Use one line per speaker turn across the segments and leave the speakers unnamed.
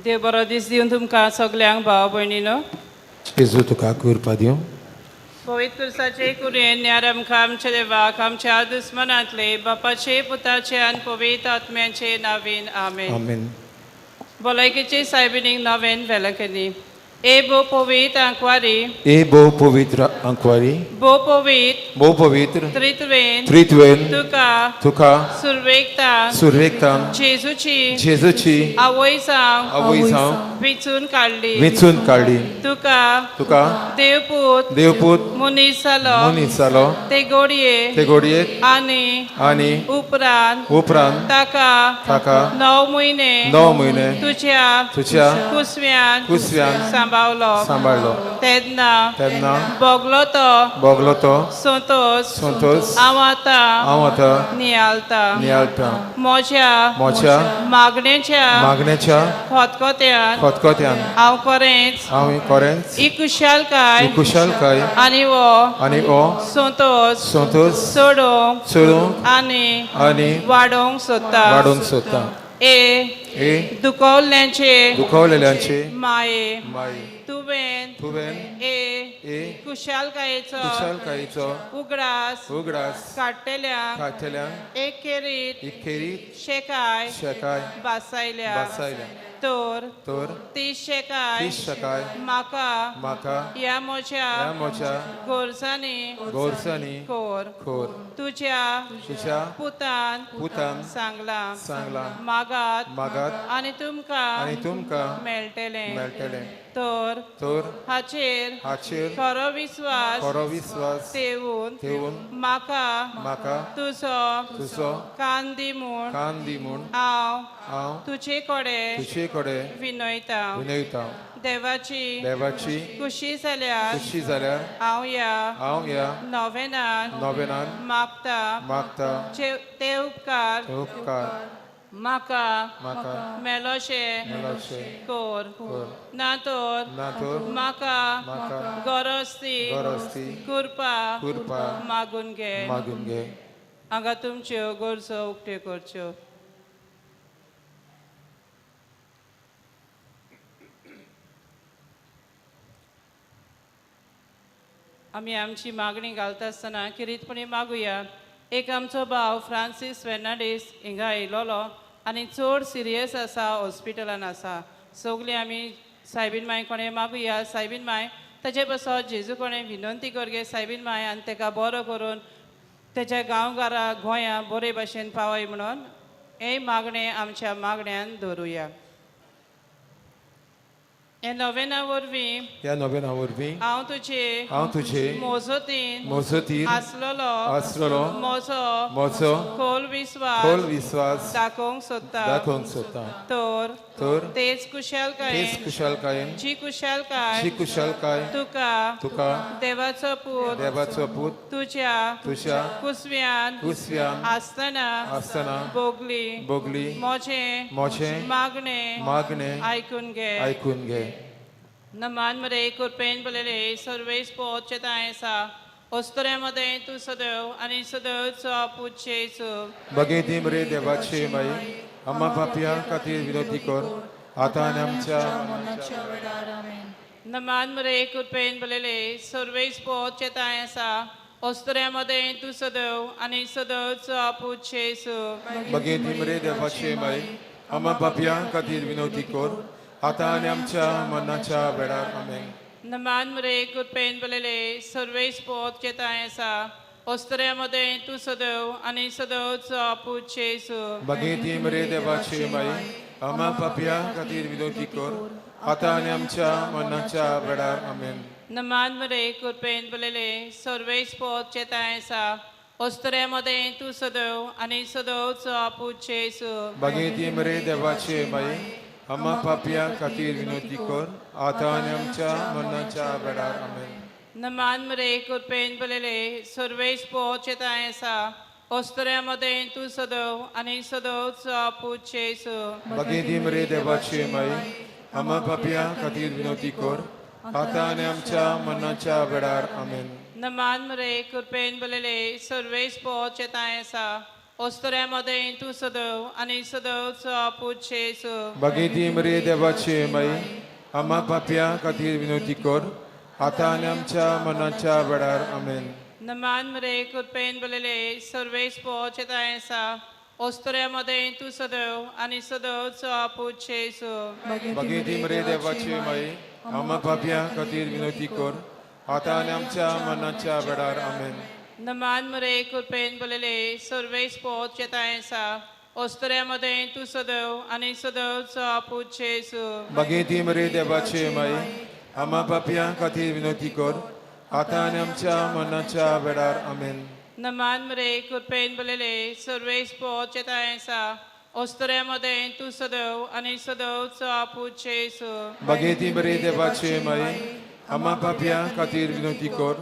देव बरो दीस दिवन तुमकां सगल्यांक भाव भयणीनो.
जेजू तुका कृपा दिवं.
पवित्र पुरसाचे कुरेन न्यार आमकां आमच्या देवाक आमच्या दुस्मनांतले बापाचे पुताचे आनी पवित्र आत्म्याचे नावीन आमेन.
आमेन.
भलायकेचे सायबिणीक नवेन वेलंकनी ए भो पवित्र आंकवारी.
ए भोव पवित्र अंकवारी.
भो पवित्र
भोव पवित्र
त्रित्वेन
त्रित्वेन
तुका
तुका
सुरवेकतान
सुरवेकतान
जेजूची
जेजूची
आवय जावं
आवय जावं
विचून काडली.
वेंचून काडली.
तुका
तुका
देवपूत
देवपूत
मनीस जालो
मनीस जालो
ते गोडये
ते घोडयेक
आनी
आनी
उपरांत
उपरांत
ताका
ताका
9 म्हयने
9 म्हयने
तुज्या
तुज्या
कुसव्यान
कुसव्यान
सांबावलो.
सांबाळलो.
तेन्ना
तेन्ना
भोगलो तो
भोगलो तो
संतोष
संतोष
हांव आतां
हांव आतां
नियाळता.
नियाळटा.
म्हज्या
म्हज्या
मागणेच्या
मागण्याच्या
खतखत्यान
खतखत्यान
हांव खरेंच
हांव खरेंच
ही कुशालकाय
ही कुशालकाय
आनी हो
आनी हो
संतोष
संतोष
चडोवंक
चडोवंक
आनी
आनी
वाडोवंक सोदता.
वाडोवंक सोदता.
ए
ए
दुखवल्ल्यांचे
दुखवलेल्यांचे
माये
माई
तुवें
तुवें
ए
ए
कुशालकायेचो
कुशालकायेचो
उगडास
उगडास
काडटल्यांक
काडटल्यांक
एक खेरीत
एक खेरीत
शेकाय
शेकाय
बासायल्या.
बासायल्या.
तर
तर
ती शेकाय
ती शेकाय
म्हाका
म्हाका
ह्या म्हज्या
ह्या म्हज्या
गोरजांनी
गोरसांनी
कोर.
खोर.
तुज्या
तुज्या
पुतान
पुतान
सांगलां
सांगलां
मागात
मागात
आनी तुमकां
आनी तुमकां
मेळटलें.
मेळटलें.
तर
तर
हाचेर
हाचेर
खरो विस्वास
खरो विस्वास
ठेवून
ठेवून
म्हाका
म्हाका
तुजो
तुजो
कान दी म्हूण
कान दी म्हूण
हांव
हांव
तुजे कडेन
तुजे कडेन
विनयता.
विनयता.
देवाची
देवाची
खुशी जाल्यार
खुशी जाल्यार
हांव ह्या
हांव ह्या
नोवेनान
नोवेनान
मागता
मागता
ते उपकार
उपकार
म्हाका
म्हाका
मेलोशें
मेलोशें
कर.
कर.
ना तर
ना तर
म्हाका
म्हाका
गरज ती
गरज ती
कृपा
कृपा
मागून घे.
मागून घे.
हांगा तुमच्यो गरजो उक्त्यो करच्यो. आमी आमची मागणी घालता आसतना किरीतपणी मागुया. एक आमचो भाव फ्रांसीस फेर्नांडीस हिंगा येयलोलो आनी चड सिरियस आसा, हॉस्पिटलान आसा. सगळीं आमी सायबीन माय कोणें मागुया. सायबीन माय ताचे पासत जेजू कोणें विनंती कर गे सायबीन माय आनी ताका बरो करून तेच्या गांवघरा गोंया बरे भाशेन पावय म्हणून हें मागणें आमच्या मागण्यान दवरुया. हे नोवेना वरवीं
ह्या नोवेना वरवीं
हांव तुजे
हांव तुजे
मोजतीन
मोजतीर
आसलेलो
आसलेलो
म्हजो
म्हजो
खोल विस्वास
खोल विस्वास
दाखोवंक सोदता.
दाखोवंक सोदता.
तर
तर
तेच कुशलकायेन
तेच कुशलकायेन
जी कुशलकाय
जी कुशलकाय
तुका
तुका
देवाचो पूत
देवाचो पूत
तुज्या
तुज्या
कुसव्यान
कुसव्यान
आसतना
आसतना
भोगली
भोगली
म्हजें
म्हजें
मागणें
मागणें
आयकून घे.
आयकून घे.
नमान मरे कृपेन भरलेले सर्वेस पोत तांय आसा. अस्तुऱ्यां मदें तूं सदैव आनी सदैवचो पूत जेजू.
बगे मरे देवाचे माई आम्हा पापयां खातीर विनोदी कर आतां आनी आमच्या
मरणाच्या वेळार. आमेन.
नमान मरे कृपेन भरलेले सर्वेस पोत तांय आसा. अस्तुऱ्यां मदें तूं सदैव आनी सदैवचो पूत जेजू.
बगे मरे देवाचे माई आम्हा पापयां खातीर विनोदी कर आतां आनी आमच्या मरणाच्या वेळार. आमेन.
नमान मरे कृपेन भरलेले सर्वेस पोत तांय आसा. अस्तुऱ्यां मदें तूं सदैव आनी सदैवचो पूत जेजू.
बगे मरे देवाचे माई आम्हा पापयां खातीर विनोदी कर आतां आनी आमच्या मरणाच्या वेळार. आमेन.
नमान मरे कृपेन भरलेले सर्वेस पोत तांय आसा. अस्तुऱ्यां मदें तूं सदैव आनी सदैवचो पूत जेजू.
बगे मरे देवाचे माई आम्हा पापयां खातीर विनोदी कर आतां आनी आमच्या मरणाच्या वेळार. आमेन.
नमान मरे कृपेन भरलेले सर्वेस पोत तांय आसा. अस्तुऱ्यां मदें तूं सदैव आनी सदैवचो पूत जेजू.
बगे मरे देवाचे माई आम्हा पापयां खातीर विनोदी कर आतां आनी आमच्या मरणाच्या वेळार. आमेन.
नमान मरे कृपेन भरलेले सर्वेस पोत तांय आसा. ओस्तोऱ्या मदें तूं सदव आनी सदवचो पूत जेजू.
बागेती मरे देवाचे माई, आम्हा पापया खातीर विनवती कर, आतां आनी आमच्या मरणाच्या वेळार. आमेन.
नमान मरे, कृपेन भरलेले, सर्वेस पोचेताय आसा. ओस्तोऱ्या मदें तूं सदव आनी सदवचो पूत जेजू.
बागेती मरे देवाचे माई, आम्हा पापया खातीर विनवती कर, आतां आनी आमच्या मरणाच्या वेळार. आमेन.
नमान मरे, कृपेन भरलेले, सर्वेस पोचेताय आसा. ओस्तोऱ्या मदें तूं सदव आनी सदवचो पूत जेजू.
बागेती मरे देवाचे माई, आम्हा पापया खातीर विनवती कर, आतां आनी आमच्या मरणाच्या वेळार. आमेन.
नमान मरे, कृपेन भरलेले, सर्वेस पोचेताय आसा. ओस्तोऱ्या मदें तूं सदव आनी सदवचो पूत जेजू.
बागेती मरे देवाचे माई, आम्हा पापया खातीर विनवती कर,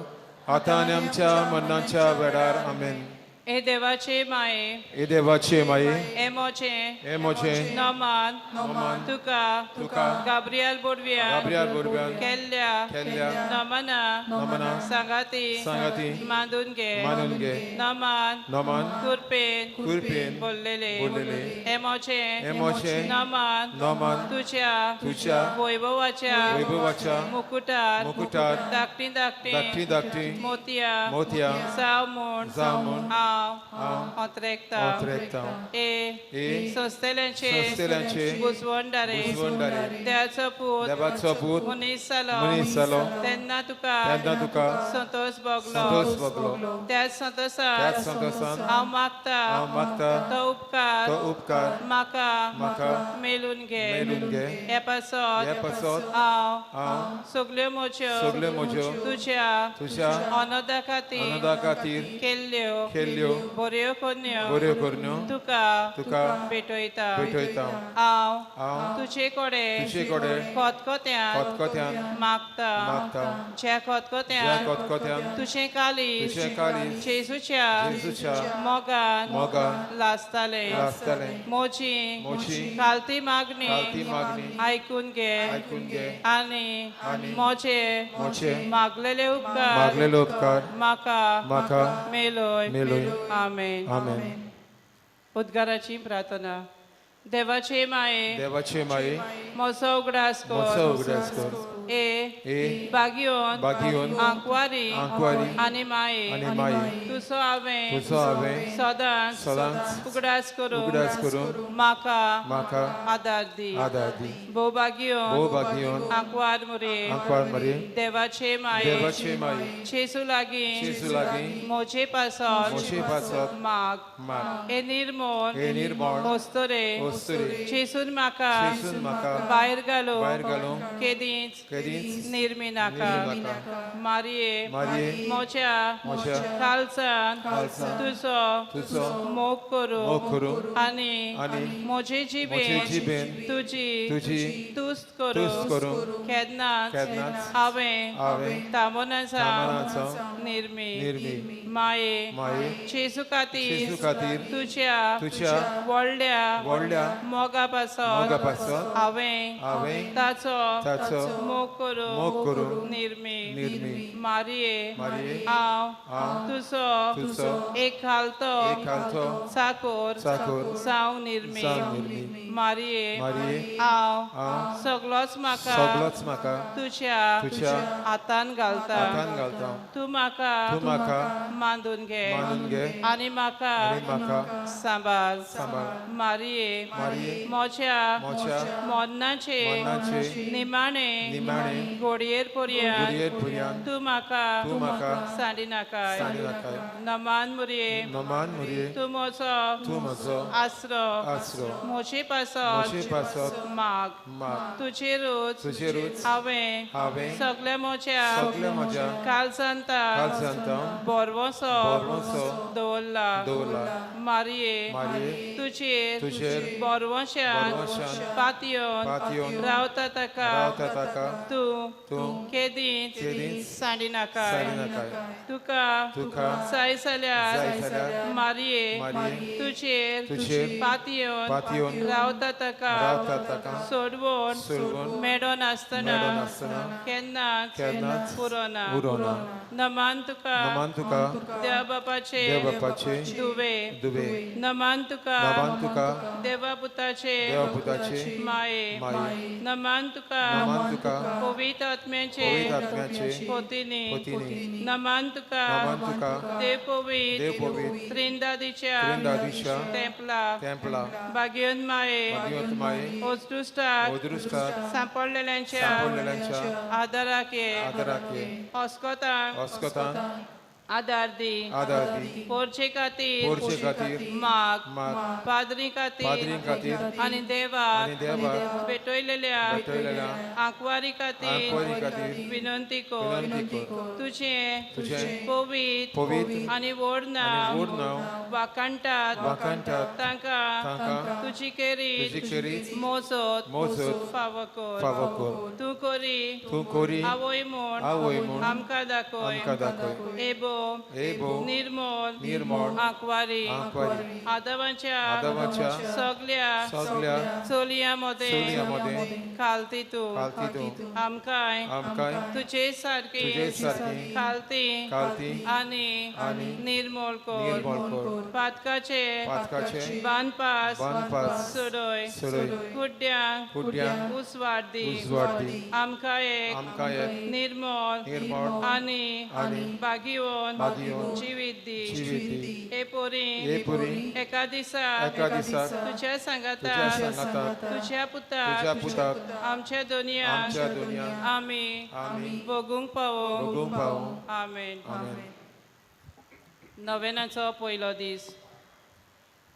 आतां आनी आमच्या मरणाच्या वेळार. आमेन.
हे देवाचे माये,
हे देवाचे माये,
हे मोचे
हे मोचे
नमान
नमान
तुका
तुका
गाब्रियल बोडव्या
गाब्रियल बोरव्यान
केल्ल्या
केल्ल्या
नमना
नमना
सांगाती
सांगाती
मांदून घे.
मानून घे.
नमान
नमन
कृपेन
कृपेन
बोललेले
बोललेले
हे मोचे
हे मोचे
नमान
नमन
तुझ्या
तुझ्या
वैभवाच्या
वैभवाच्या
मुकुटार
मुकुटार
धाकटी धाकटी
धाकटी धाकटी
मोतया
मोतयां
जाव म्हूण
जावं म्हूण
हांव
हांव
ओतरेकता.
ओतरेकतां.
ए
ए
संस्थेल्यांचे
संस्थेल्यांचे
घुसवणदारे
घुसवणदारे
देवाचो पूत
देवाचो पूत
मनीस जालो
मनीस जालो
तेन्ना तुका
तेन्ना तुका
संतोष भोगलो.
संतोष भोगलो.
त्याच संतोषान
त्याच संतोषान
हांव मागता
हांव मागता
तो उपकार
तो उपकार
म्हाका
म्हाका
मेलून घे.
मेळून घे.
हे पासत
हे पासत
हांव
हांव
सगल्यो म्हज्यो
सगल्यो म्हज्यो
तुज्या
तुज्या
अनोदा खातीर
अनदा खातीर
केल्ल्यो
केल्ल्यो
बऱ्यो करण्यो
बऱ्यो करण्यो
तुका
तुका
भेटयता.
भेटयता.
हांव
हांव
तुजे कडेन
तुजे कडेन
खतखत्यान
खतखत्यान
मागता,
मागता,
ज्या
ज्या
खतखत्यान
खतखत्यान
तुजें कालीज
तुजें काळीज
जेजूच्या
जेजूच्या
मोगान
मोगान
लासतालें.
लासतलें.
म्हजी
म्हजी
खालती मागणी
खालती मागणी
आयकून घे
आयकून घे
आनी
आनी
म्हजे
म्हजे
मागलेले उपकार
मागलेलो उपकार
म्हाका
म्हाका
मेलोय.
मेलोय.
आमेन.
आमेन.
उद्गाराची प्रार्थना. देवाचे माये,
देवाचे माये,
म्हजो उगडास
म्हजो
कर.
उगडास कर.
ए
ए
बागियोन
बागियोन
आंकवारी
आंकवारी
आनी माये,
आनी माये,
तुजो हांवें
तुजो हांवें
सदांच
सदांच
उगडास करून
उगडास करून
म्हाका
म्हाका
आदार दी.
आदार दी.
भोवभाग्योन
भोव बागियोन
आंकवार मुरे,
आंकवार मरे,
देवाचे माये,
देवाचे माये,
जेजू लागीं
जेजू लागीं
म्हजे पासत
म्हजे पासत
माग.
माग.
हे निर्मोण
हे निर्मोण
वस्तुरे
वस्तुरे
जेजून म्हाका
जेजून म्हाका
भायर घालूं
भायर घालूंक
केदींच
केदींच
निर्मी नाका.
निर्मी नाका.
मारये,
मारये,
म्हज्या
म्हज्या
कालसान
काळजान
तुजो
तुजो
मोग करूं
मोग करूं
आनी
आनी
म्हजे
म्हजे
जिबेन
जिबेन
तुजी
तुजी
तुस्त
तुस्त
करूं
करूं
केन्नाच
केन्नाच
हांवें
हांवें
तामोनाचा
तामनाचो
निर्मी.
निर्मी.
माये,
माये,
जेजू खातीर
जेजू खातीर
तुज्या
तुज्या
व्हडल्या
व्हडल्या
मोगा पासत
मोगा पासत
हांवें
हांवें
ताचो
ताचो
मोग करूं
मोग करूं
निर्मी.
निर्मी.
मारये,
मारये,
हांव
हांव
तुजो
तुजो
एक खालतो
एक हालतो
चाकोर
चाकोर
जावंक निर्मी.
जावंक निर्मी.
मारये,
मारये,
हांव
हांव
सगलोच म्हाका
सगलोच म्हाका
तुज्या
तुज्या
हातान घालता.
हातान घालता.
तूं म्हाका
तूं म्हाका
मांदून घे
मानून घे
आनी म्हाका
आनी म्हाका
सांबाळ.
सांबाळ.
मारये,
मारये,
म्हज्या
म्हज्या
मरणाचे
मरणाचे
निमाणे
निमाणे
घोडयेर पर्यंत
घडयेर पर्यंत
तूं म्हाका
तूं म्हाका
सांडी नाका.
सांडी नाका.
नमान मुरये,
नमान मुरये,
तूं म्हजो
तूं म्हजो
आसरो
आसरो
म्हजे पासत
म्हजे पासत
माग.
माग.
तुजेरूच
तुजेरूच
हांवें
हांवें
सगल्या म्हज्या
सगल्या म्हज्या
काळजांत
काळजांत
भरवंसो
भरवंसो
दवरला.
दवरला.
मारये,
मारये,
तुजेर
तुजेर
भरवंशान
भरवंशान
पातयेवन
पातयेवन
रावता ताका
रावता ताका
तूं
तूं
केदींच
केदींच
सांडी नाका.
सांडी नाका.
तुका
तुका
जाय जाल्यार
जाय जाल्यार
मारये,
मारये,
तुजेर
तुजेर
पातयेवन
पातयेवन
रावता ताका
रावता ताका
सोडवून
सोडवून
मेळोन आसतना
मेळोन आसतना
केन्नाच
केन्नाच
पुरो ना.
उरो ना.
नमान तुका
नमान तुका
देवा बापाचे
देव बापाचे
दुवे
दुवे
नमान तुका
नमान तुका
देवा पुताचे
देवा पुताचे
माये
माये
नमान तुका
नमान तुका
पवित्र आत्म्याचे
पवित्र आत्म्याचे
पोतीनी
पोतीनी
नमान तुका
नमान तुका
देव पवित्र
देव पवित्र
त्रिंदादीच्या
त्रिंदादीच्या
तेंपला
तेंपला
बागेवन माये
भाग्यवंत माये
ओसदुश्टाक
अदृश्टाक
सांपडलेल्यांच्या
सांपडलेल्यांच्या
आदाराक ये
आदाराक ये
हॉस्कोतांक
अस्कतांक
आदार दी
आदार दी
पोरचे खातीर
पोरचे खातीर
माग
माग
पाद्री खातीर
पाद्रीं खातीर
आनी देवाक
आनी देवाक
भेटयलेल्या
भेटयलेल्या
आंकवारी खातीर
आंकवारी खातीर
विनंती कर
विनंती कर
तुजें
तुजें
पवित्र
पवित्र
आनी व्हड
आनी
नांव
व्हड नांव
वाखाणटात
वाखाणटात
तांकां
तांकां
तुजी केरी
तुजी खेरीत
मोजत
मोजत
फावो कर
फावो कर
तूं करी
तूं कोरी
आवय म्हूण
आवय म्हूण
आमकां दाखय
आमकां दाखय
एबो
एबो
निर्मोल
निर्मळ
आंकवारी
आंकवारी
आदवांच्या
आदवाच्या
सगल्या
सगल्या
चलयां मदें
चलयां मदें
खालती तूं
खालती तूं
आमकांय
आमकांय
तुजे सारकी
तुजे सारकी
खालती
खालती
आनी
आनी
निर्मोल कर
निर्मळ कर
पातकाचे
पातकाचे
बांदपास
बांदपास
सोडय
सोडय
कुड्ड्यांक
कुड्ड्यांक
उजवाड दी
उजवाड दी
आमकां एक
आमकां एक
निर्मळ
निर्मळ
आनी
आनी
बागिवन
बागिवन
जिवीत दी
जिवीत दी
हे पोरी
हे पुरी
एका दिसा
एका दिसाक
तुझ्या सांगाता
तुज्या सांगाताक
तुझ्या
तुज्या
पुताक
पुताक
आमच्या दुनिया
आमच्या दुनिया
आमी
आमी
भोगूंक पावो
भोगूंक पावो
आमेन.
आमेन.
नवेनाचो पयलो दीस.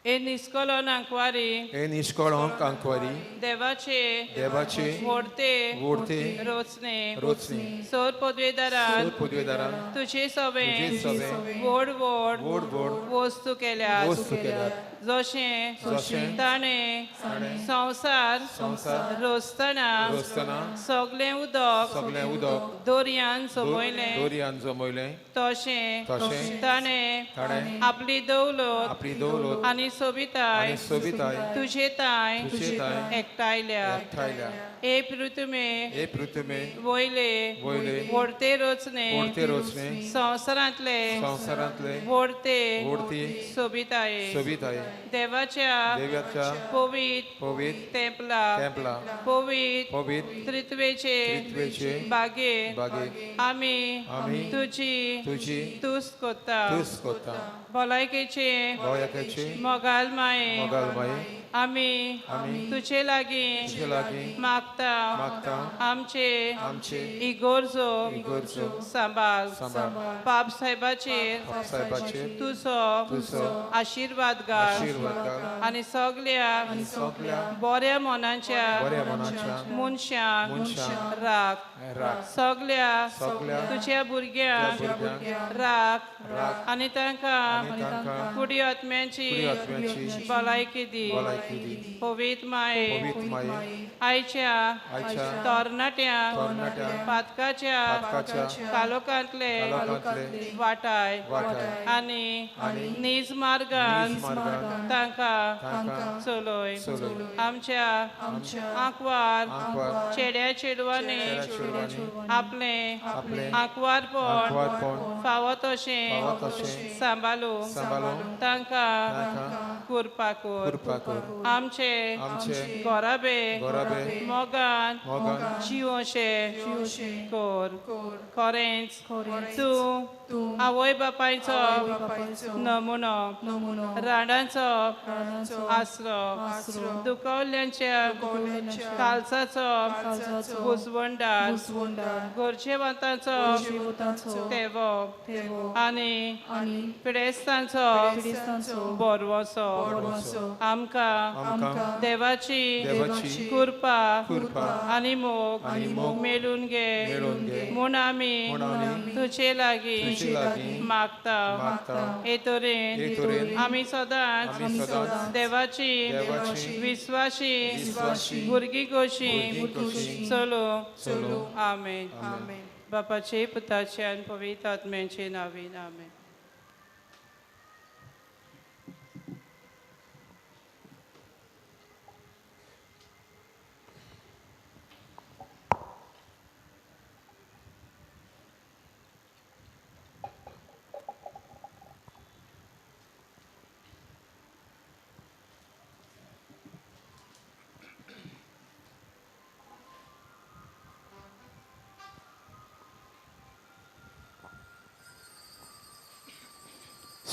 हे निस्कलो आंकवारी
हे निष्कळंक आंकवारी
देवाचे
देवाचे
व्हडते
व्हडते
रोचणे
रोचणे
सोर पदवेदारान
सोर पदवेदारान
तुजे सवे
तुजे सवे
व्हड व्हड
व्हड व्हड
वस्तू केल्यात
वस्तू केल्यात
जशें
जशें
ताणें
ताणें
संवसार
संवसार
रोसतना
रोसतना
सगळें उदक
सगळें उदक
दोरयान जमयलें
दोरयान जमयलें
तशें
तशें
ताणें
ताणें
आपली दौलत
आपली दौलत
आनी सोबिताय
आनी सोबिताय
तुजे तांय
तुजे तांय
एकठायल्या.
एकठायल्या.
हे पृथ्वे
हे पृथ्वे
वयले
वयले
व्हडते रोचणे
व्हडते रोचणे
संवसारांतले
संवसारांतले
व्हडते
व्हडते
सोबिताये
सोबिताय
देवाच्या
देवाच्या
पवित्र
पवित्र
तेंपला
तेंपला
पवित्र
पवित्र
त्रित्वेचे
त्रित्वेचे
बागे
बागे
आमी
आमी
तुजी
तुजी
तुस्त करता.
तुस्त करता.
भलायकेचे
भलायकेचे
मोगाल माये
मोगाल माये
आमी
आमी
तुजे लागीं
तुजे लागीं
मागता
मागता
आमचे
आमचे
इगोर्जो
इगोर्जो
सांबाळ
सांबाळ
पाप साहेबाचेर
साहेबाचेर
तुजो
तुजो
आशिर्वाद घाल
आशिर्वाद घाल
आनी सगल्या
सगल्या
बऱ्या मनाच्या
बऱ्या मनाच्या
मनशांक
मनशांक
राख
राख
सगल्या
सगल्या
तुज्या भुरग्यांक
भुरग्यांक
राख
राख
आनी तांकां
आनी तांकां
कुडी आत्म्याची
कुडी आत्म्याची
भलायकी दी.
भलायकी दी.
पवित्र माये
पवित्र माये
आयच्या
आयच्या
तरणाट्या
तरणाट्या
पातकाच्या
पातकाच्या
कालोखांतले
कालोखांतले
वाटाय
वाटाय
आनी
आनी
नीज मार्गान
नीज मार्गान
तांकां
तांकां
चलय.
चलय.
आमच्या आंकवार
आंकवार
चेड्या चेडवांनी
चेड्या चेडवांनी
आपलें
आपलें
आंकवारपण
आंकवारपण
फावो तशें
फावो तशें
सांबाळूंक
सांबाळूंक
तांकां
तांकां
कृपा कर.
कृपा कर.
आमचे
आमचे
घराबे
घराबे
मोगान
मोगान
जिवशे कर. खरेंच तूं आवय बापायचो नमुनो रांडांचो आसरो दुखवल्ल्यांच्या कालसाचो बुजवंडार गरजेवंतांचो तेवो आनी पिडेस्तांचो बरवसो आमकां
आमकां
देवाची
देवाची
कृपा
कृपा
आनी मोग
आनी मोग
मेळून घे
मेळून घे
म्हूण आमी
म्हूण आमी
तुजे लागीं
तुजे लागीं
मागता.
मागता.
हे तरेन
हे तरेन
आमी सदांच
आमी सदांच
देवाची
देवाची
विस्वाशी
विस्वाशी
भुरगीं कशीं
भुरगीं कशीं
चलो.
चलो.
आमेन. बापाचे पुताचे आनी पवित्र आत्म्याचे नांवान आमेन.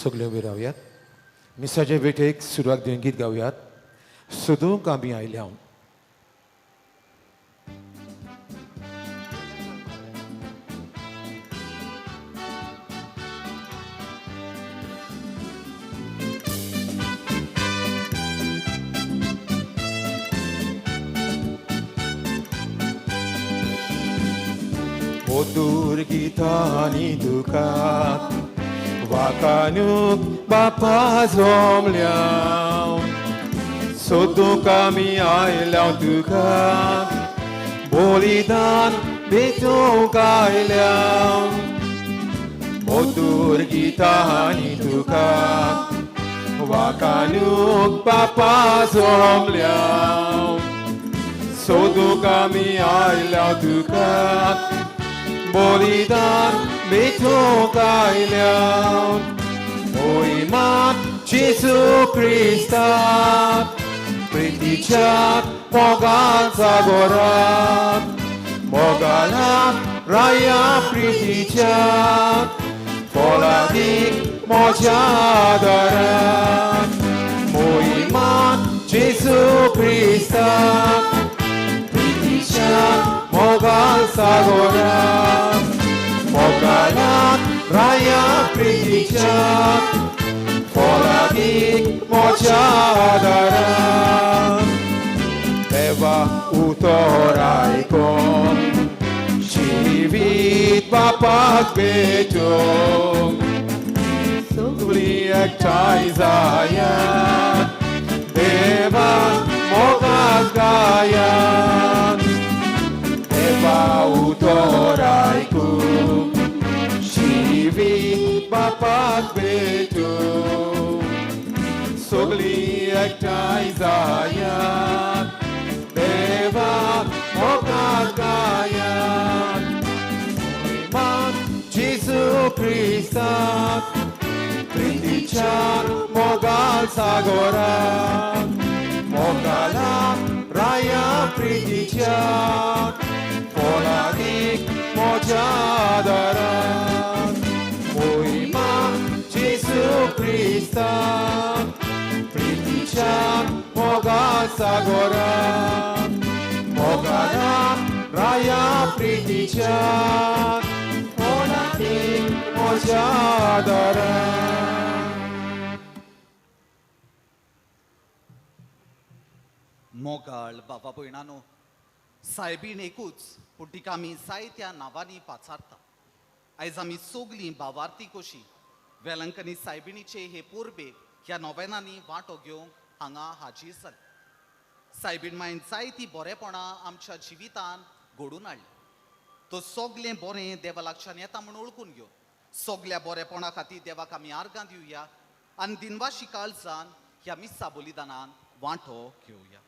सगळे उबे रावयात. मिसाचे भेटेक सुरवात दिवन गीत गावयात, सोदूंक आमी आयल्या. मधुर गितांनी दुकात वाकानूक बापा जोमल्या, सोदूंक आमी आयल्या तुका, बलिदान भेटूंक आयल्या. मधुर गितांनी तुका वाकानूक बापा जोमल्या, सोदूंक आमी आयल्या तुका, बलिदान भेटूंक आयल्या. मोहिमान जेजू क्रिस्ता प्रितीच्या मोगाचा गोरात, मोगाला राया प्रितीच्या फळादीक म्हज्या आदारात. मोहिमान जेजू क्रिस्ता प्रितीच्या मोगाचा गोरात, मोगाला राया प्रितीच्या फळादीक म्हज्या आदारात. देवा उतर आयकोन जिवीत बापाक भेटूंक, सगळीं एकठांय जायात, देवा मोगाक गायात. देवा उतर आयकूंक जिवीत बापाक भेटूंक, सगळीं एकठांय जायात, देवा मोगाक गायात. मोहिमान जेजू क्रिस्ताक प्रितीच्या मोगाल सागोरात, मोगाला राया प्रितीच्या फळादीक म्हज्या आदारात. मोहिमान जेजू क्रिस्ताक प्रितीच्या मोगाल सागोरात, मोगाला राया प्रितीच्या फळादीक म्हज्या आदारात.
मोगाळ बाबा भयणानो, सायबीण एकूच, पूण तिका आमी जायत्या नांवांनी पाचारता. आयज आमी सगलीं भावार्थी कशी वेलंकनी सायबिणीचे हे पोरबेक ह्या नोवेनांनी वांटो घेवंक हांगा हाजीर जाली. सायबीण मायन जायतीं बरेपणां आमच्या जिवितान घडून हाडली. तो सगलें बरें देवा लागच्यान येता म्हूण वळखून घेवन सगल्या बरेपणा खातीर देवाक आमी आर्गां दिवया आनी दिनवाशी काळजान ह्या मिसा बलिदानान वांटो घेवया.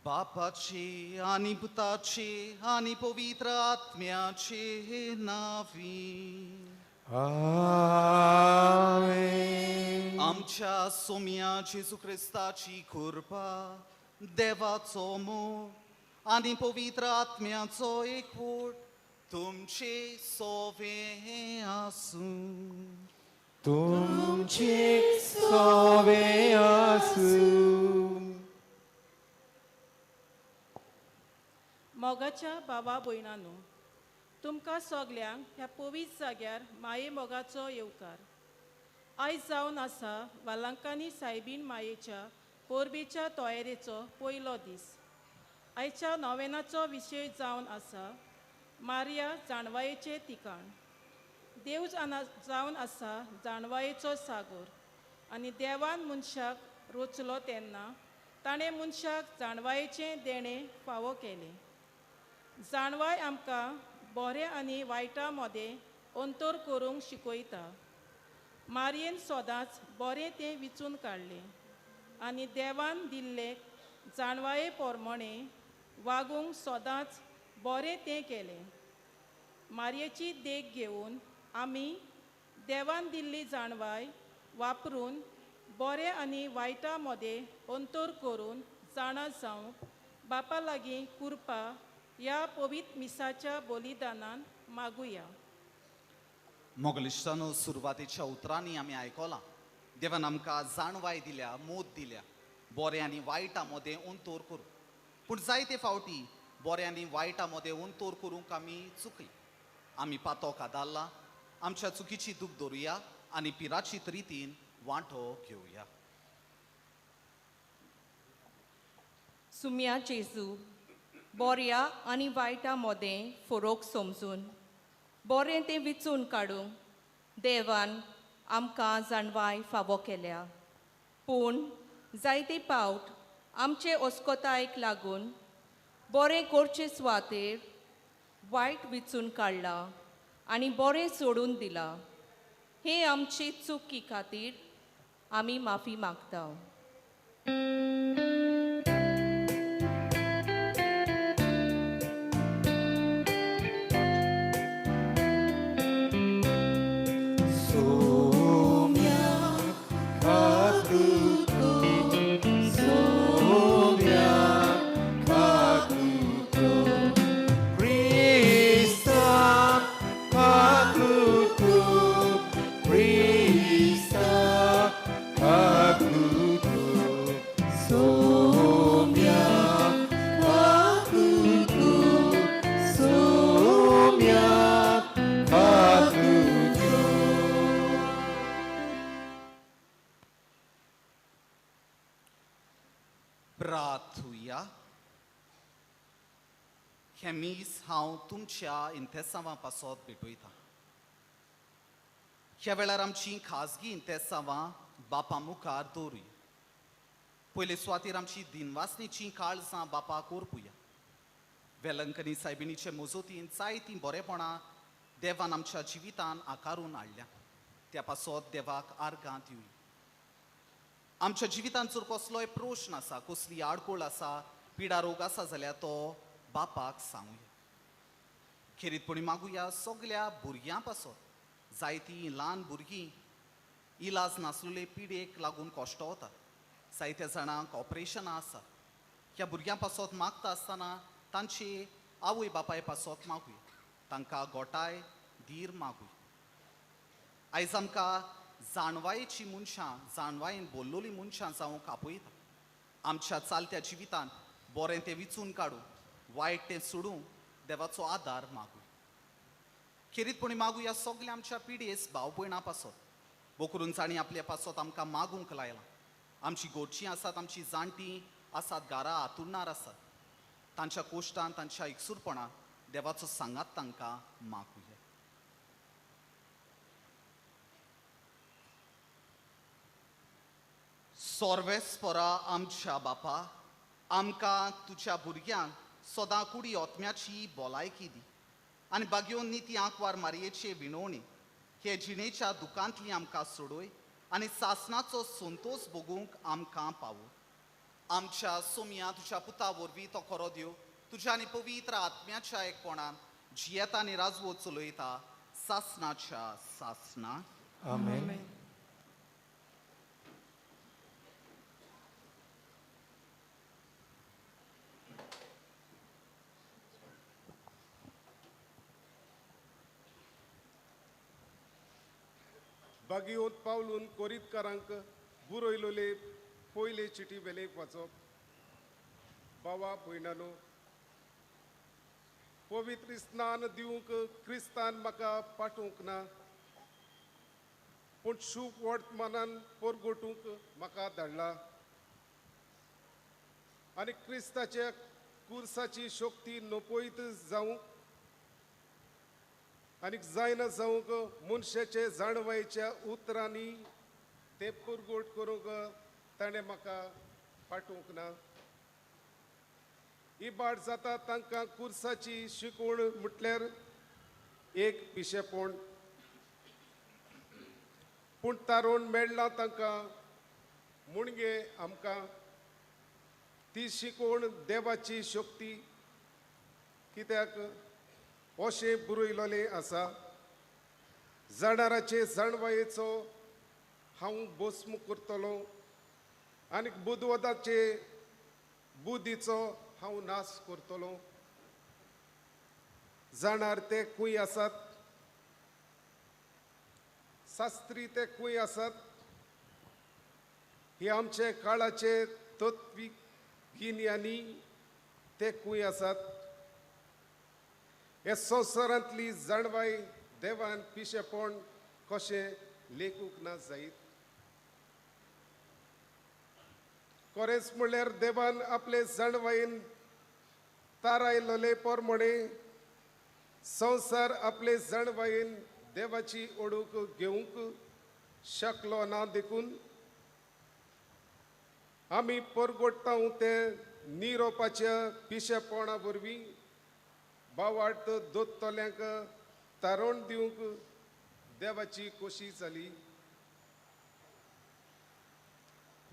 बापाची आनी पुताची आनी पवित्र आत्म्याचे नावी.
आमेन.
आमच्या सोम्या जेजू क्रिस्ताची कृपा, देवाचो मोग आनी पवित्र आत्म्याचो एकवट तुमचे सोवे आसूं.
तुमचे सोवे आसूं.
मोगाच्या बाबा भयणानो, तुमकां सगल्यांक ह्या पवित्र जाग्यार माये मोगाचो येवकार. आयज जावन आसा वालांकानी सायबीण मायेच्या पोरबेच्या तयारेचो पयलो दीस. आयच्या नोवेनाचो विशय जावन आसा मारिया जाणवायेचें ठिकाण. देव जावन आसा जाणवायेचो सागोर आनी देवान मनशाक रोचलो तेन्ना ताणें मनशाक जाणवायेचें देणें फावो केलें. जाणवाय आमकां बरें आनी वायटा मदें अंतर करूंक शिकयता. मारयेन सदांच बरें तें विचून काडलें आनी देवान दिल्ले जाणवाये प्रमाणे वागूंक सदांच बरें तें केलें. मारयेची देख घेवन आमी देवान दिल्ली जाणवाय वापरून बरें आनी वायटा मदें अंतर करून जाणा जावंक बापा लागीं कृपा ह्या पवित्र मिसाच्या बलिदानान मागुया.
मोगलिश्टानो सुरवातेच्या उतरांनी आमी आयकलां देवान आमकां जाणवाय दिल्या, मोद दिल्या बरें आनी वायटा मदें अंतर करूं. पूण जायते फावटी बरें आनी वायटा मदें अंतर करूंक आमी चुकली. आमी पातोक आदारला, आमच्या चुकीची दूख दवरुया आनी पिराचीत रितीन वांटो घेवया.
सुम्या जेजू, बोऱ्या आनी वायटा मोदें फरोक समजून बोरें तें विचून काडूंक देवान आमकां जाणवाय फावो केल्या. पूण जायते पावट आमचे अस्कोतायेक लागून बोरें करचे सुवातेर वायट विचून काडलां आनी बोरें सोडून दिलां. हे आमचे चुकी खातीर आमी माफी मागता. प्रार्थुया. हें मीस हांव तुमच्या इंतेसांवां पासत भेटयतां. ह्या वेळार आमची खाजगी इंतेसांवां बापा मुखार दवरुया. पयले सुवातेर आमची दिनवासणेचीं काळजां बापाक ओरपुया. वेलंकनी सायबिणीचे मजतीन जायतीं बरेपणां देवान आमच्या जिवितान आकारून हाडल्या, त्या पासत देवाक आर्गां दिवया. आमच्या जिवितांत जर कसलोय प्रश्न आसा, कसली आडखळ आसा, पिडा रोग आसा जाल्यार तो बापाक सांगुया. खेरीतपणी मागुया सगल्या भुरग्यां पासत. जायतीं ल्हान भुरगीं इलाज नासलेले पिडेक लागून कश्टवतात, जायत्या जाणांक ऑपरेशनां आसा. ह्या भुरग्यां पासत मागता आसतना तांचे आवय बापाय पासत मागुया, तांकां गोटाय धीर मागुया. आयज आमकां जाणवायेची मनशां, जाणवायेन बोल्लोली मनशां जावंक आपयता. आमच्या चालत्या जिवितान बरें तें विचून काडूं, वायट तें सोडूं, देवाचो आदार मागूया. खेरीतपणी मागुया सगल्या आमच्या पिडेस भाव भयणां पासत, बोकरून जाणी आपल्या पासत आमकां मागूंक लायलां. आमची गोडचीं आसात, आमची जाणटीं आसात, घरा आतुरणार आसात, तांच्या कोश्टान तांच्या एकसूरपणान देवाचो सांगात तांकां मागुया. सोर्वेस्परा आमच्या बापा, आमकां तुज्या भुरग्यांक सदां कुडी ओतम्याची भलायकी दी आनी बागयोन निती आंकवार मारयेचे विणवणी हे जिणेच्या दुकांतली आमकां सोडय आनी सासणाचो संतोश भोगूंक आमकां पावो. आमच्या सोमया तुज्या पुता वरवीं तो खरो देव तुज्या आनी पवित्र आत्म्याच्या एकपणान जियेता आनी राजवो चलयता सासणाच्या सासणा.
आमेन.
बागयोत पावलून कोरीतकारांक बुरयलोले पयले चिटी वेलेक वाचप. बावा भयणानो, पवित्र स्नान दिवंक क्रिस्तान म्हाका पाठोवंक ना, पूण शूप वर्तमानान परगटूंक म्हाका धाडला आनी क्रिस्ताच्या कुर्साची शक्ती नपयत जावंक आनी जायना जावंक मनशाचे जाणवायेच्या उतरांनी ते परगट करूंक ताणें म्हाका पाठोवंक ना. इबाड जाता तांकां कुर्साची शिकवण म्हटल्यार एक पिशेपण, पूण तारोण मेळ्ळां तांकां मुणगे आमकां ती शिकवण देवाची शक्ती कित्याक अशें बरयलोलें आसा. जाणाराचे जाणवायेचो हांव भस्म करतलो आनी बुदवदाचे बुद्धीचो हांव नाश करतलो. जाणार ते खंय आसात? शास्त्री ते खंय आसात? हे आमचे काळाचे तत्वीक गिन्यानी ते खंय आसात? हे संवसारांतली जाणवाय देवान पिशेपण कशें लेखूंक ना जायत? खरेंच म्हणल्यार देवान आपले जाणवायेन तारायलोले प्रमाणे संवसार आपले जाणवायेन देवाची ओडूक घेवंक शकलो ना, देखून आमी परगोडटा ते निरोपाच्या पिशेपणा वरवीं बावाट दोत्तल्यांक तारण दिवंक देवाची खोशी जाली.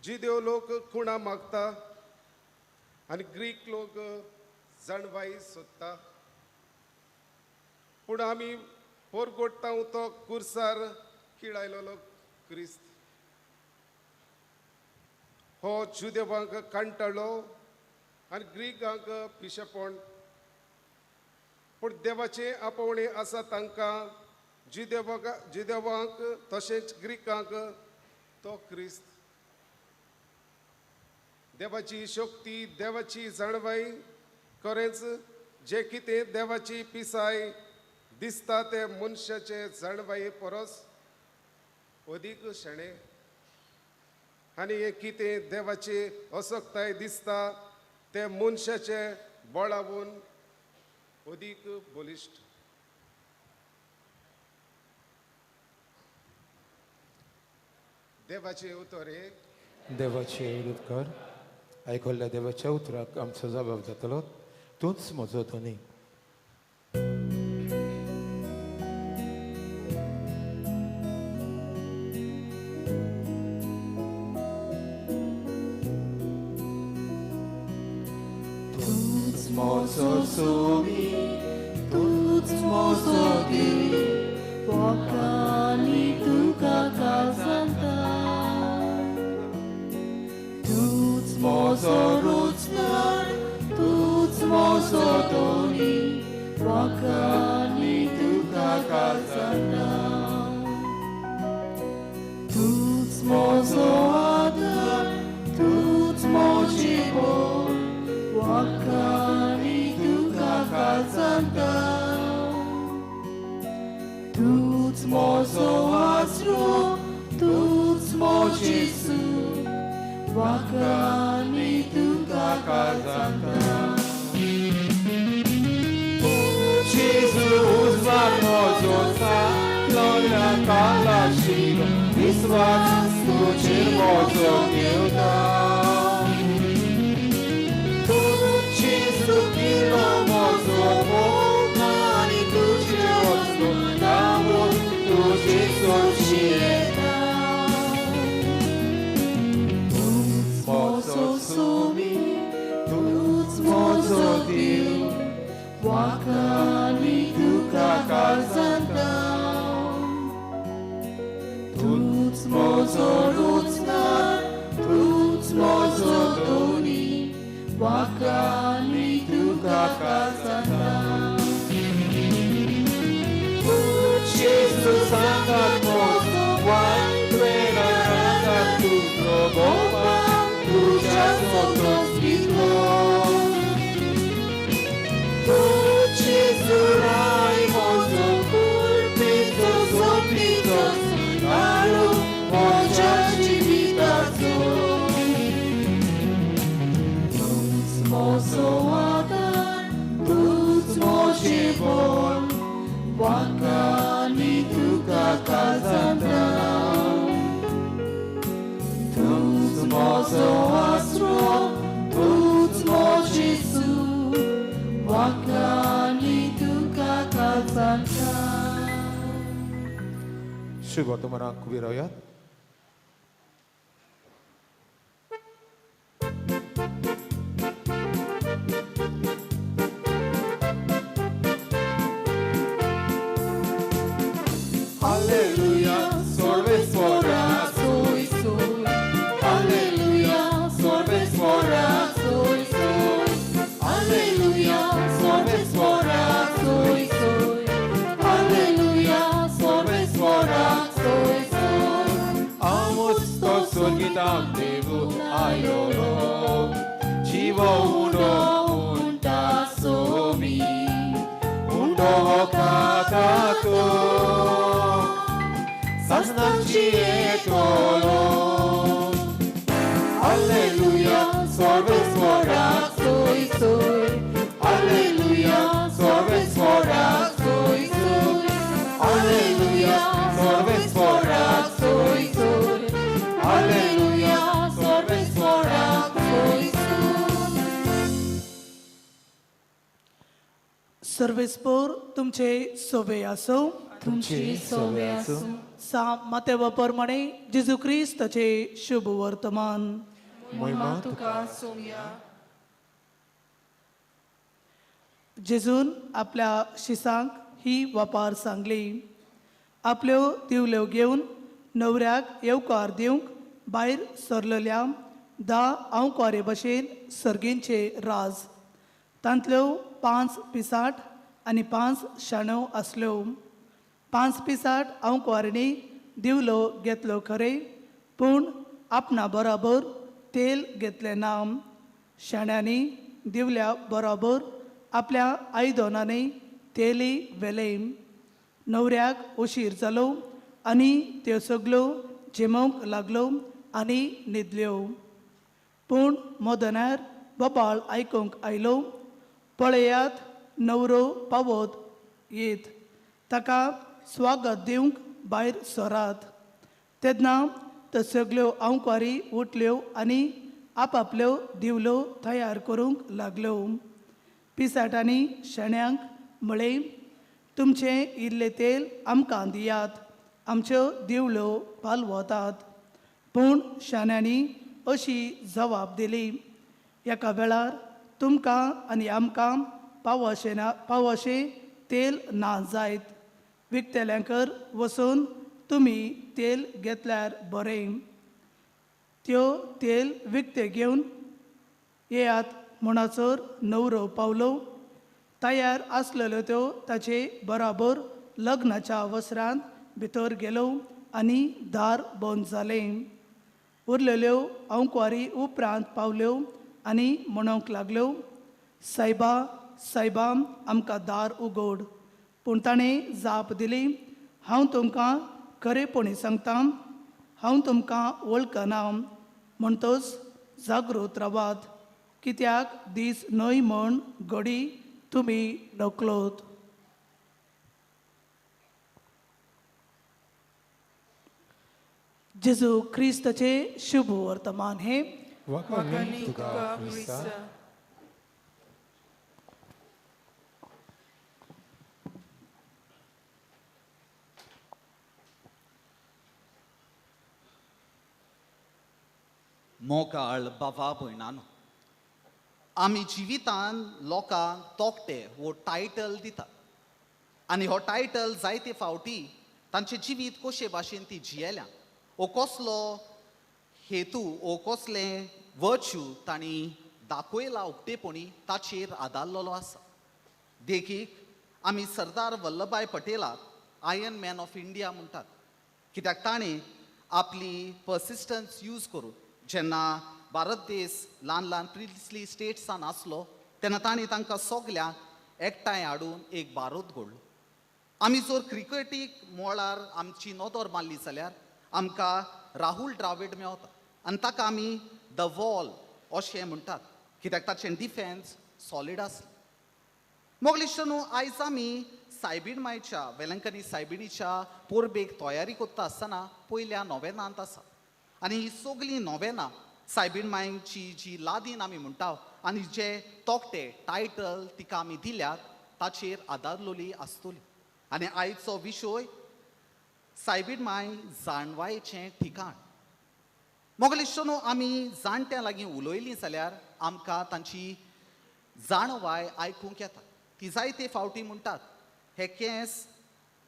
जिदेव लोक खुणा मागता आनी ग्रीक लोक जाणवाय सोदता, पूण आमी पोरगोडटा तो कुर्सार किळायलो क्रिस्त हो जुदेवांक कांटाळो आनी ग्रीकांक पिशेपण. पूण देवाचें आपोवणें आसा तांकां जुदेवांक तशेंच ग्रीकांक तो क्रिस्त. देवाची शक्ती, देवाची जाणवाय, खरेंच जें कितें देवाची पिसाय दिसता ते मनशाचे जाणवाये परस अदीक शेणें, आनी हें कितें देवाची असक्ताय दिसता ते मनशाचे बळावून अदीक बलिश्ट. देवाचे उतर हे
देवाचे उदकार आयकल्ल्या देवाच्या उतराक आमचो जबाब जातलो. तूंच म्हजो धनी.
तूंच म्हजो सोबी, तूंच म्हजो देव, लोकांनी तुका काजांता. तूंच म्हजो रोजगार, तूंच म्हजो धनी, लोकांनी तुका काजांता. तूंच म्हजो आदार, तूंच म्हजी बोल, लोकांनी तुका काजांता. तूंच म्हजो आसरो, तूंच म्हजी सूख, लोकांनी तुका काजांता.
जेजू उजवाड म्हजो सालोल्या कालाशिलो विस्वास तुजेर म्हजो घेवता. जेजू किलो म्हजो मोग आनी तुजेर वचलो दामून तुजे सोशी येता.
तूंच म्हजो सोबी, तूंच म्हजो देव, लोकांनी तुका काजांता. तूंच म्हजो रोजगार, तूंच म्हजो धनी, लोकांनी तुका काजांता.
जेजू सांगात म्हजो वायट वेळार रागात तुजो भोवमान तुज्या सोदोस दितलो. जेजू राय म्हजो कुर्पेचो सोबीचो सुदारू म्हज्या जिविताचो.
तूंच म्हजो आदार, तूंच म्हजें बळ, लोकांनी तुका काजांता. तूंच म्हजो आसरो, तूंच म्हजी सूख, लोकांनी तुका काजांता.
शुभ वर्तमानाक उबी रावयात. Alleluia, sorvesfora,
Soi, soi. Alleluia, sorvesfora, soi, soi. Alleluia, sorvesfora, soi, soi. Alleluia, sorvesfora, soi,
सोर्गिताक Devu आयलो जिवो उंडो उंटा सोमी उंडो खाता तो सासणाची येतलो. Alleluia, सर्वेस्वराक
सोय सोय,
Alleluia, सर्वेस्वराक
सोय सोय,
Alleluia, सर्वेस्वराक
सोय सोय,
Alleluia,
सर्वेस्वराक सोय सोय.
सर्वेस्पोर तुमचे सोबे आसो.
तुमची सोवे आसूं.
सा मातेवा प्रमाणे जेजू क्रिस्ताचे शुभ वर्तमान.
महिमा
तुका सोम्या.
जेजून आपल्या शिसांक ही वापार सांगली. आपल्यो दिवल्यो घेवन न्हवऱ्याक येवकार दिवंक भायर सरलेल्या 10 आंवकारे भशेन सर्गींचे राज. तांतल्यो 5 पिसाट आनी 5 शाण्यो आसल्यो. 5 पिसाट आंवकारांनी दिवलो घेतलो खरें, पूण आपणा बराबर तेल घेतलें ना. शाण्यांनी दिवल्या बराबर आपल्या आयदनांनी तेलय व्हेलें. न्हवऱ्याक उशीर जालो आनी त्यो सगल्यो झेमोवंक लागल्यो आनी न्हिदल्यो. पूण मदनार बोबाळ आयकूंक आयलो, पळयात न्हवरो पावत येत, ताका स्वागत दिवंक भायर सरात. तेन्ना त्यो सगल्यो आंवकारी उठल्यो आनी आपापल्यो दिवल्यो तयार करूंक लागल्यो. पिसाटांनी शेण्यांक म्हळें, तुमचें इल्लें तेल आमकां दियात, आमच्यो दिवल्यो पालवतात. पूण शाण्यांनी अशी जबाब दिली, एका वेळार तुमकां आनी आमकां पावशें ना पावशें तेल ना जायत. विकतेल्यांकर वचून तुमी तेल घेतल्यार बरें. त्यो तेल विकतें घेवन येयात म्हणसर न्हवरो पावलो. तयार आसलेल्यो त्यो ताचे बराबर लग्नाच्या वस्त्रांत भितर गेलो आनी दार बंद जालें. उरलेल्यो आंवकुवारी उपरांत पावल्यो आनी म्हणूंक लागल्यो, सायबा सायबा आमकां दार उगड. पूण ताणें जाप दिली, हांव तुमकां खरेपणी सांगता, हांव तुमकां वळखना. म्हणटच जागृत रावात, कित्याक दीस न्हय म्हण घडी तुमी नकलोत. जेजू क्रिस्ताचे शुभ वर्तमान हे.
वाखाणनी तुका क्रिस्ता.
मोगाळ बाबा भयणानो, आमी जिवितान लोकांक तोखटे वो टायटल दितात आनी हो टायटल जायते फावटी तांचें जिवीत कशे भाशेन ती जियेल्या वो कसलो हेतू वो कसलें वर्च्यू तांणी दाखयला उक्तेपणी ताचेर आदारलेलो आसा. देखीक आमी सरदार Vallabhbhai पटेलाक iron man of India म्हणटात, कित्याक ताणें आपली पर्सिस्टन्स यूज करून जेन्ना भारत देश ल्हान ल्हान प्रिन्सली स्टेट्सान आसलो तेन्ना ताणें तांकां सगल्यांक एकठांय हाडून एक भारत घडलो. आमी जर क्रिकेटीक मळार आमची नदर मारली जाल्यार आमकां राहुल द्रावीड मेवता आनी ताका आमी the wall अशें म्हणटात, कित्याक ताचें डिफेन्स सॉलीड आसलें. मोगलिश्ट न्हू, आयज आमी सायबीण मायच्या वेलंकनी सायबिणीच्या पोरबेक तयारी करता आसतना पयल्या नोवेनांत आसा आनी ही सगळीं नोवेनां सायबीण मायची जी लादीन आमी म्हणटा आनी जे तोखटे टायटल तिका आमी दिल्यात ताचेर आदारलोली आसतली. आनी आयचो विशय सायबीण माय जाणवायेचें ठिकाण. मोगलिश्ट न्हू, आमी जाणट्यां लागीं उलयलीं जाल्यार आमकां तांची जाणवाय आयकूंक येता. ती जायते फावटी म्हणटात हे केंस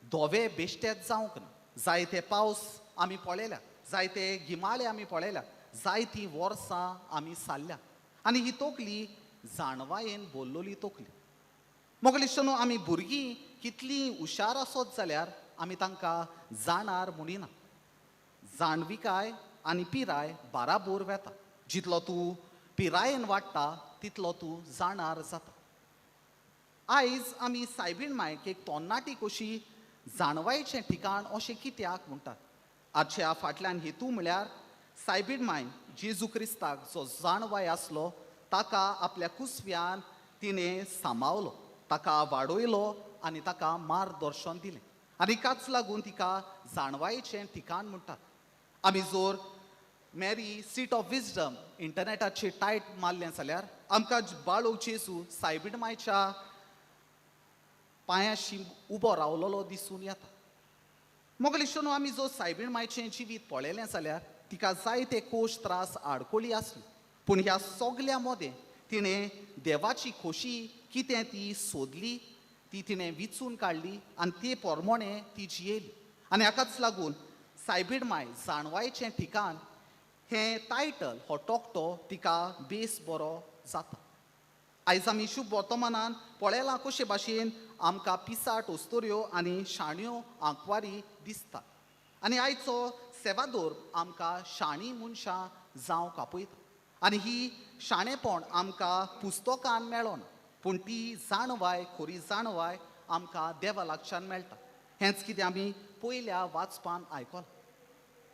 धवे बेश्टेच जावंक ना, जायते पावस आमी पळयल्या, जायते गिमाळे आमी पळयल्या, जायतीं वर्सां आमी सारल्या आनी ही तकली जाणवायेन बोल्लोली तकली. मोगलिश्ट न्हू, आमी भुरगीं कितलीं हुशार आसत जाल्यार आमी तांकां जाणार म्हणिना. जाणविकाय
आनी पिराय बाराबोर वेता. जितलो तूं पिरायेन वाडटा तितलो तूं जाणार जाता. आयज आमी सायबीण मायक एक तोन्नाटी कशी जाणवायचें ठिकाण अशें कित्याक म्हणटात? आजच्या फाटल्यान हेतू म्हळ्यार सायबीण मायन जेजू क्रिस्ताक जो जाणवाय आसलो ताका आपल्या कुसव्यान तिणें सांबावलो, ताका वाडयलो आनी ताका मार्गदर्शन दिलें आनी काच लागून तिका जाणवायेचें ठिकाण म्हणटात. आमी जर मॅरी सीट ऑफ विजडम इंटरनेटाचेर टायप मारलें जाल्यार आमकां बाळू जेजू सायबीण मायच्या पांयाशी उबो रावलेलो दिसून येता. मोगलिश्टनो आमी जो सायबीण मायचें जिवीत पळयलें जाल्यार तिका जायते कोश त्रास आडकोळी आसली, पूण ह्या सगल्या मदें तिणें देवाची खोशी कितें ती सोदली, ती तिणें विचून काडली आनी ते प्रमाणे ती जियेली. आनी हाकाच लागून सायबीण माय जाणवायचें ठिकाण हें टायटल हो तकटो तिका बेस बरो जाता. आयज आमी शुभ वर्तमानान पळयलां कशे भाशेन आमकां पिसाट ओस्तोऱ्यो आनी शाण्यो आंकवारी दिसतात आनी आयचो सेवादोर आमकां शाणी मनशां जावंक आपयता आनी ही शाणेपण आमकां पुस्तकान मेळना, पूण ती जाणवाय, खरी जाणवाय आमकां देवा लागच्यान मेळटा. हेंच कितें आमी पयल्या वाचपान आयकलां.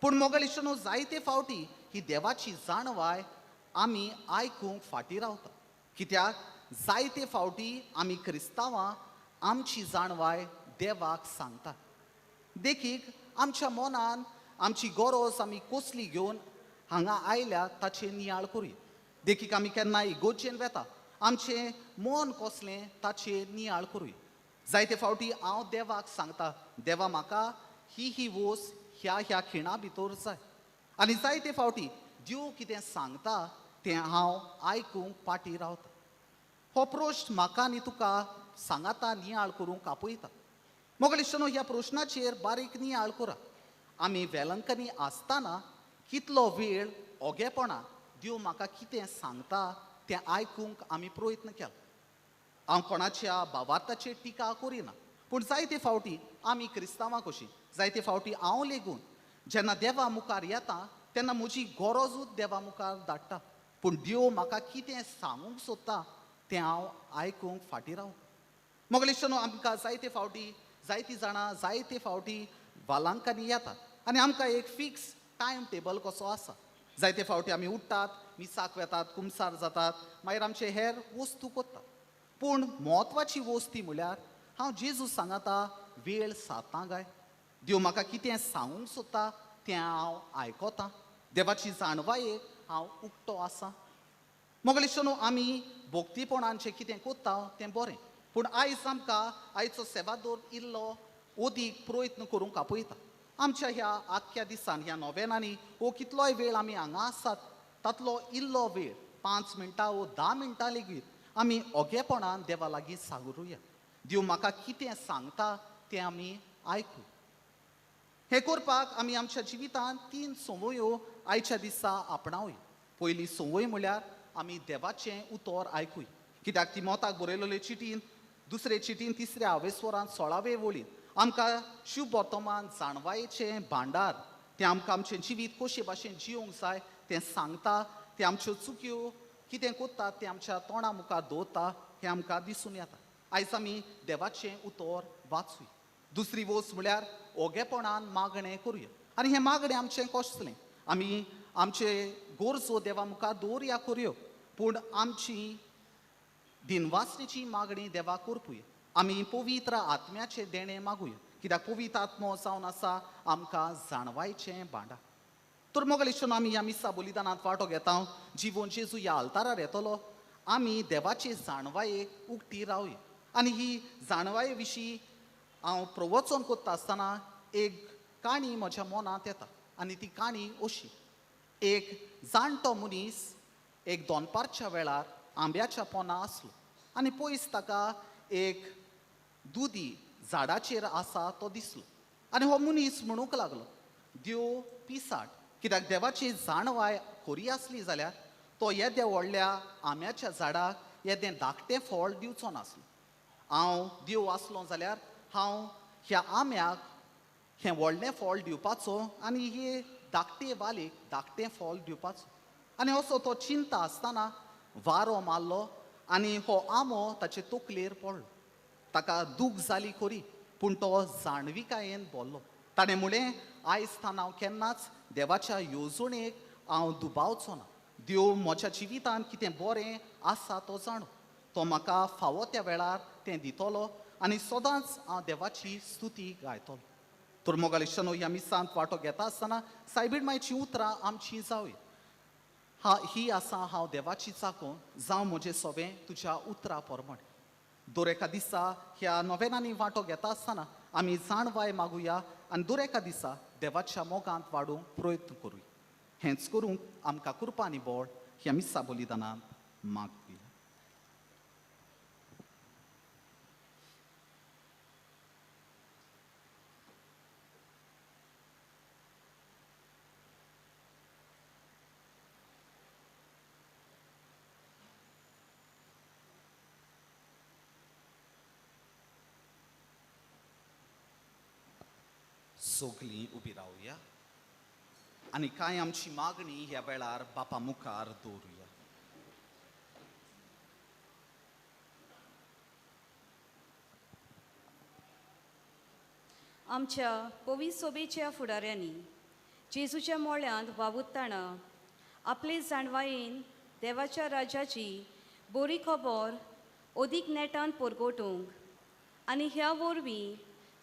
पूण मोगलिश्टनो जायते फावटी ही देवाची जाणवाय आमी आयकूंक फाटीं रावता, कित्याक जायते फावटी आमी क्रिस्तांवां आमची जाणवाय देवाक सांगता. देखीक आमच्या मनान आमची गरज आमी कसली घेवन हांगा आयल्या ताचेर नियाळ करुया. देखीक आमी केन्ना इगोर्जेन वेता, आमचें मन कसलें ताचेर नियाळ करुया. जायते फावटी हांव देवाक सांगता, देवा म्हाका ही ही वोस ह्या ह्या खिणा भितर जाय, आनी जायते फावटी देव कितें सांगता तें हांव आयकूंक फाटीं रावता. हो प्रश्न म्हाका आनी तुका सांगाता नियाळ करूंक आपयता. मोगलिश्टनो ह्या प्रश्नाचेर बारीक नियाळ करा. आमी वेलंकनी आसतना कितलो वेळ ओगेपणान देव म्हाका कितें सांगता तें आयकूंक आमी प्रयत्न केला. हांव कोणाच्या भावार्थाचेर टिका करिना, पूण जायते फावटी आमी क्रिस्तांवां कशीं, जायते फावटी हांव लेगून जेन्ना देवा मुखार येता तेन्ना म्हजी गरजूच देवा मुखार धाडटा, पूण देव म्हाका कितें सांगूंक सोदता तें हांव आयकूंक फाटीं रावता. मोगलिश्टनो आमकां जायते फावटी जायतीं जाणां जायते फावटी वालांकांनी येतात आनी आमकां एक फिक्स टायम टेबल कसो आसा. जायते फावटी आमी उठ्ठात, मिसाक वेतात, कुमसार जातात, मागीर आमचे हेर वस्तू करतात. पूण म्हत्वाची वस्ती म्हळ्यार हांव जेजू सांगाता वेळ सादता काय, देव म्हाका कितें सांगूंक सोदता तें हांव आयकता, देवाची जाणवायेक हांव उक्तो आसा. मोगलिश्टनो आमी भोक्तीपणान जें कितें करता तें बरें, पूण आयज आमकां आयचो सेवादोर इल्लो अदीक प्रयत्न करूंक आपयता. आमच्या ह्या आख्ख्या दिसान ह्या नोवेनांनी वो कितलोय वेळ आमी हांगा आसात तातलो इल्लो वेळ 5 मिनटां वो 10 मिनटां लेगीत आमी ओगेपणान देवा लागीं सागरुया. देव म्हाका कितें सांगता तें आमी आयकू. हें करपाक आमी आमच्या जिवितांत 3 संवयो आयच्या दिसा आपणावया. पयली संवय म्हळ्यार आमी देवाचें उतर आयकूया, कित्याक तिमोताक बरयलेले चिटीन दुसरे चिटीन 3 आवेस्वरान 16वे वळीन आमकां शुभ वर्तमान जाणवायेचें भांडार तें आमकां आमचें जिवीत कशे भाशेन जियोंक जाय तें सांगता, तें आमच्यो चुक्यो कितें करता तें आमच्या तोंडा मुखार दवरता हें आमकां दिसून येता. आयज आमी देवाचें उतर वाचूया. दुसरी वस्त म्हळ्यार ओगेपणान मागणें करुया आनी हें मागणें आमचें कसलें, आमी आमचे गरजो देवा मुखार दवरया करुयो, पूण आमची दिनवासनेची मागणी देवाक करपूया. आमी पवित्र आत्म्याचें देणें मागुया, कित्याक पवित्र आत्मो जावन आसा आमकां जाणवायचें भांडार. तर मोगलिश्टनो आमी ह्या मिसा बलिदानांत वांटो घेता, जिवन जेजू ह्या आल्तारार येतलो, आमी देवाचे जाणवायेक उक्ती रावया. आनी ही जाणवाये विशीं हांव प्रवचन करता आसतना एक काणी म्हज्या मनांत येता आनी ती काणी अशी. एक जाणटो मनीस एक दनपारच्या वेळार आंब्याच्या पोना आसलो आनी पयस ताका एक दुदी झाडाचेर आसा तो दिसलो आनी हो मनीस म्हणूंक लागलो, देव पिसाट, कित्याक देवाची जाणवाय खरी आसली जाल्यार तो येद्या व्हडल्या आंब्याच्या झाडाक येदें धाकटें फळ दिवचो नासलो. हांव देव आसलो जाल्यार हांव ह्या आंब्याक हें व्हडलें फळ दिवपाचो आनी हे धाकटे वालीक धाकटें फळ दिवपाचो. आनी असो तो चिंता आसतना वारो मारलो आनी हो आंबो ताचे तकलेर पडलो. ताका दूख जाली खरी, पूण तो जाणविकायेन बोल्लो. ताणें म्हणलें, आयज थावन हांव केन्नाच देवाच्या येवजणेक हांव दुबावचो ना. देव म्हज्या जिवितांत कितें बरें आसा तो जाणो, तो म्हाका फावो त्या वेळार तें दितलो आनी सदांच हांव देवाची स्तुती गायतलो. तर मोगाळ इश्टांनो, ह्या मिसांत वांटो घेता आसतना सायबीण मायचीं उतरां आमचीं जावया. हा ही आसा हांव देवाची चाको, जावं म्हजें सोबें तुज्या उतरां प्रमाणें. दर एका दिसा ह्या नोवेनांनी वांटो घेता आसतना आमी जाणवाय मागुया आनी दर एका दिसा देवाच्या मोगांत वाडूंक प्रयत्न करूया. हेंच करूंक आमकां कृपा आनी बळ ह्या मिसा बलिदानांत मागुया. सगलीं उबी रावया आनी कांय आमची मागणी ह्या वेळार बापा मुखार दवरुया.
आमच्या पवी सोबेच्या फुडाऱ्यांनी जेजूच्या मोळ्यांत वावुरतना आपले जाणवायेन देवाच्या राज्याची बरी खबर अदीक नेटान परगटूंक आनी ह्या वरवीं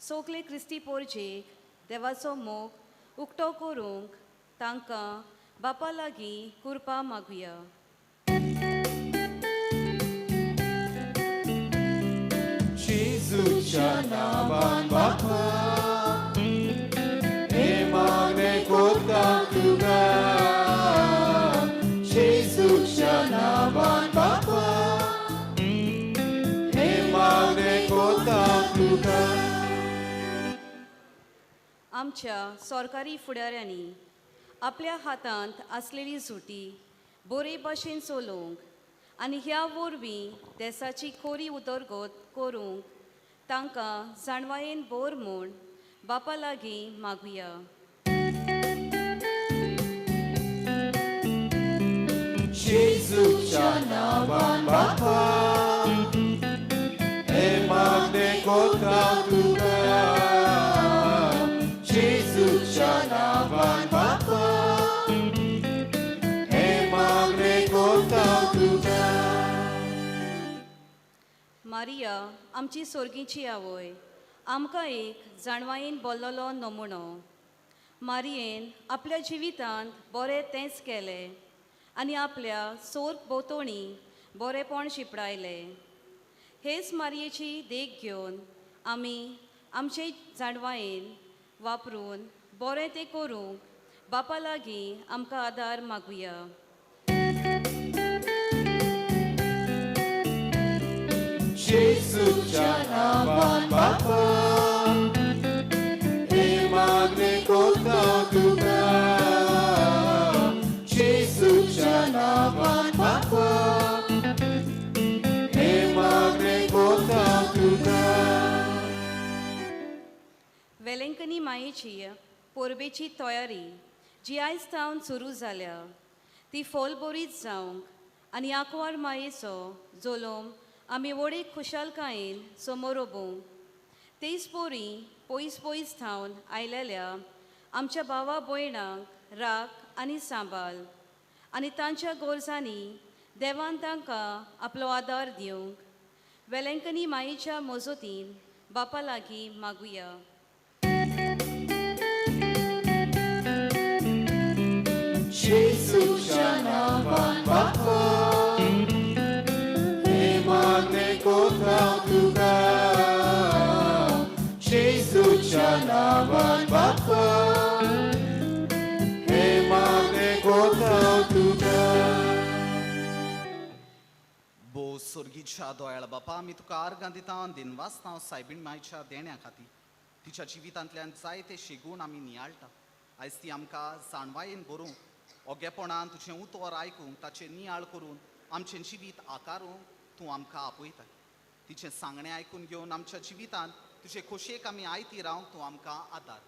सगले क्रिस्ती पोरजेक देवाचो मोग उक्तो करूंक तांकां बापा लागीं कृपा मागुया.
जेजूच्या नांवान बापा, हे मागणें करता तुका. जेजूच्या नांवान बापा, हे मागणें करता तुका.
आमच्या सरकारी फुडाऱ्यांनी आपल्या हातांत आसलेली सुटी बरे भाशेन चलोवंक आनी ह्या वरवीं देसाची खोरी उदरगत करूंक तांकां जाणवायेन बोर म्हूण बापा लागीं मागुया.
जेजूच्या नांवान बापा, हे मागणें करता तुका. जेजूच्या नांवान बापा, हे मागणें करता तुका.
मारिया आमची सोर्गीची आवय, आमकां एक जाणवायेन बोल्लोलो नमुनो. मारियेन आपल्या जिवितांत बरें तेंच केलें आनी आपल्या सोर्ग भोंवतणी बरेंपण शिंपडायलें. हेच मारयेची देख घेवन आमी आमचे जाणवायेन वापरून बरें तें करूंक बापा लागीं आमकां आदार मागुया.
जेजूच्या नांवान बापा, हे मागणें करता तुका. जेजूच्या नांवान बापा, हे मागणें करता तुका.
वेलेंकनी मायेची परबेची तयारी जी आयज सावन सुरू जाल्या ती फोलबरीत जावंक आनी आंकवार मायेचो जलोम आमी व्हडे खुशालकायेन समोर उबूंक तेच पोरी पयस पयस थावन आयलेल्या आमच्या भावा भयणांक राख आनी सांबाळ आनी तांच्या गरजांनी देवान तांकां आपलो आदार दिवंक वेलेंकनी मायेच्या मजतीन बापा लागीं मागुया.
जेजूच्या नांवान बापा, हे मागणें करता तुका. जेजूच्या नांवान बापा, हे मागणें करता तुका.
भोव सोर्गीच्या दोयाळ बापा, आमी तुका आर्गां दिता दिनवासता सायबीण मायच्या देण्या खातीर. तिच्या जिवितांतल्यान जायते शिगूण आमी नियाळटा. आयज ती आमकां जाणवायेन बरोवंक, ओगेपणान तुजें उतर आयकूंक, ताचें नियाळ करून आमचें जिवीत आकारूंक तूं आमकां आपयता. तिचें सांगणें आयकून घेवन आमच्या जिवितांत तुजे खोशयेक आमी आयती रावंक तूं आमकां आदार.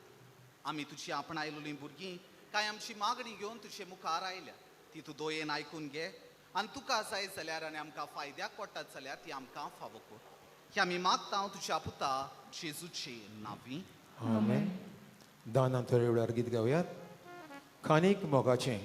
आमी तुजी आपणायलेलीं भुरगीं कांय आमची मागणी घेवन तुजे मुखार आयल्या ती तूं दोयेन आयकून घे आनी तुका जाय जाल्यार आनी आमकां फायद्याक पडटात जाल्यार ती आमकां फावो कर. ही आमी मागता तुज्या पुता जेजूचे नांवी.
आमेन. दानां थोड्या वेळार गीत गावयात खानीक मोगाचें.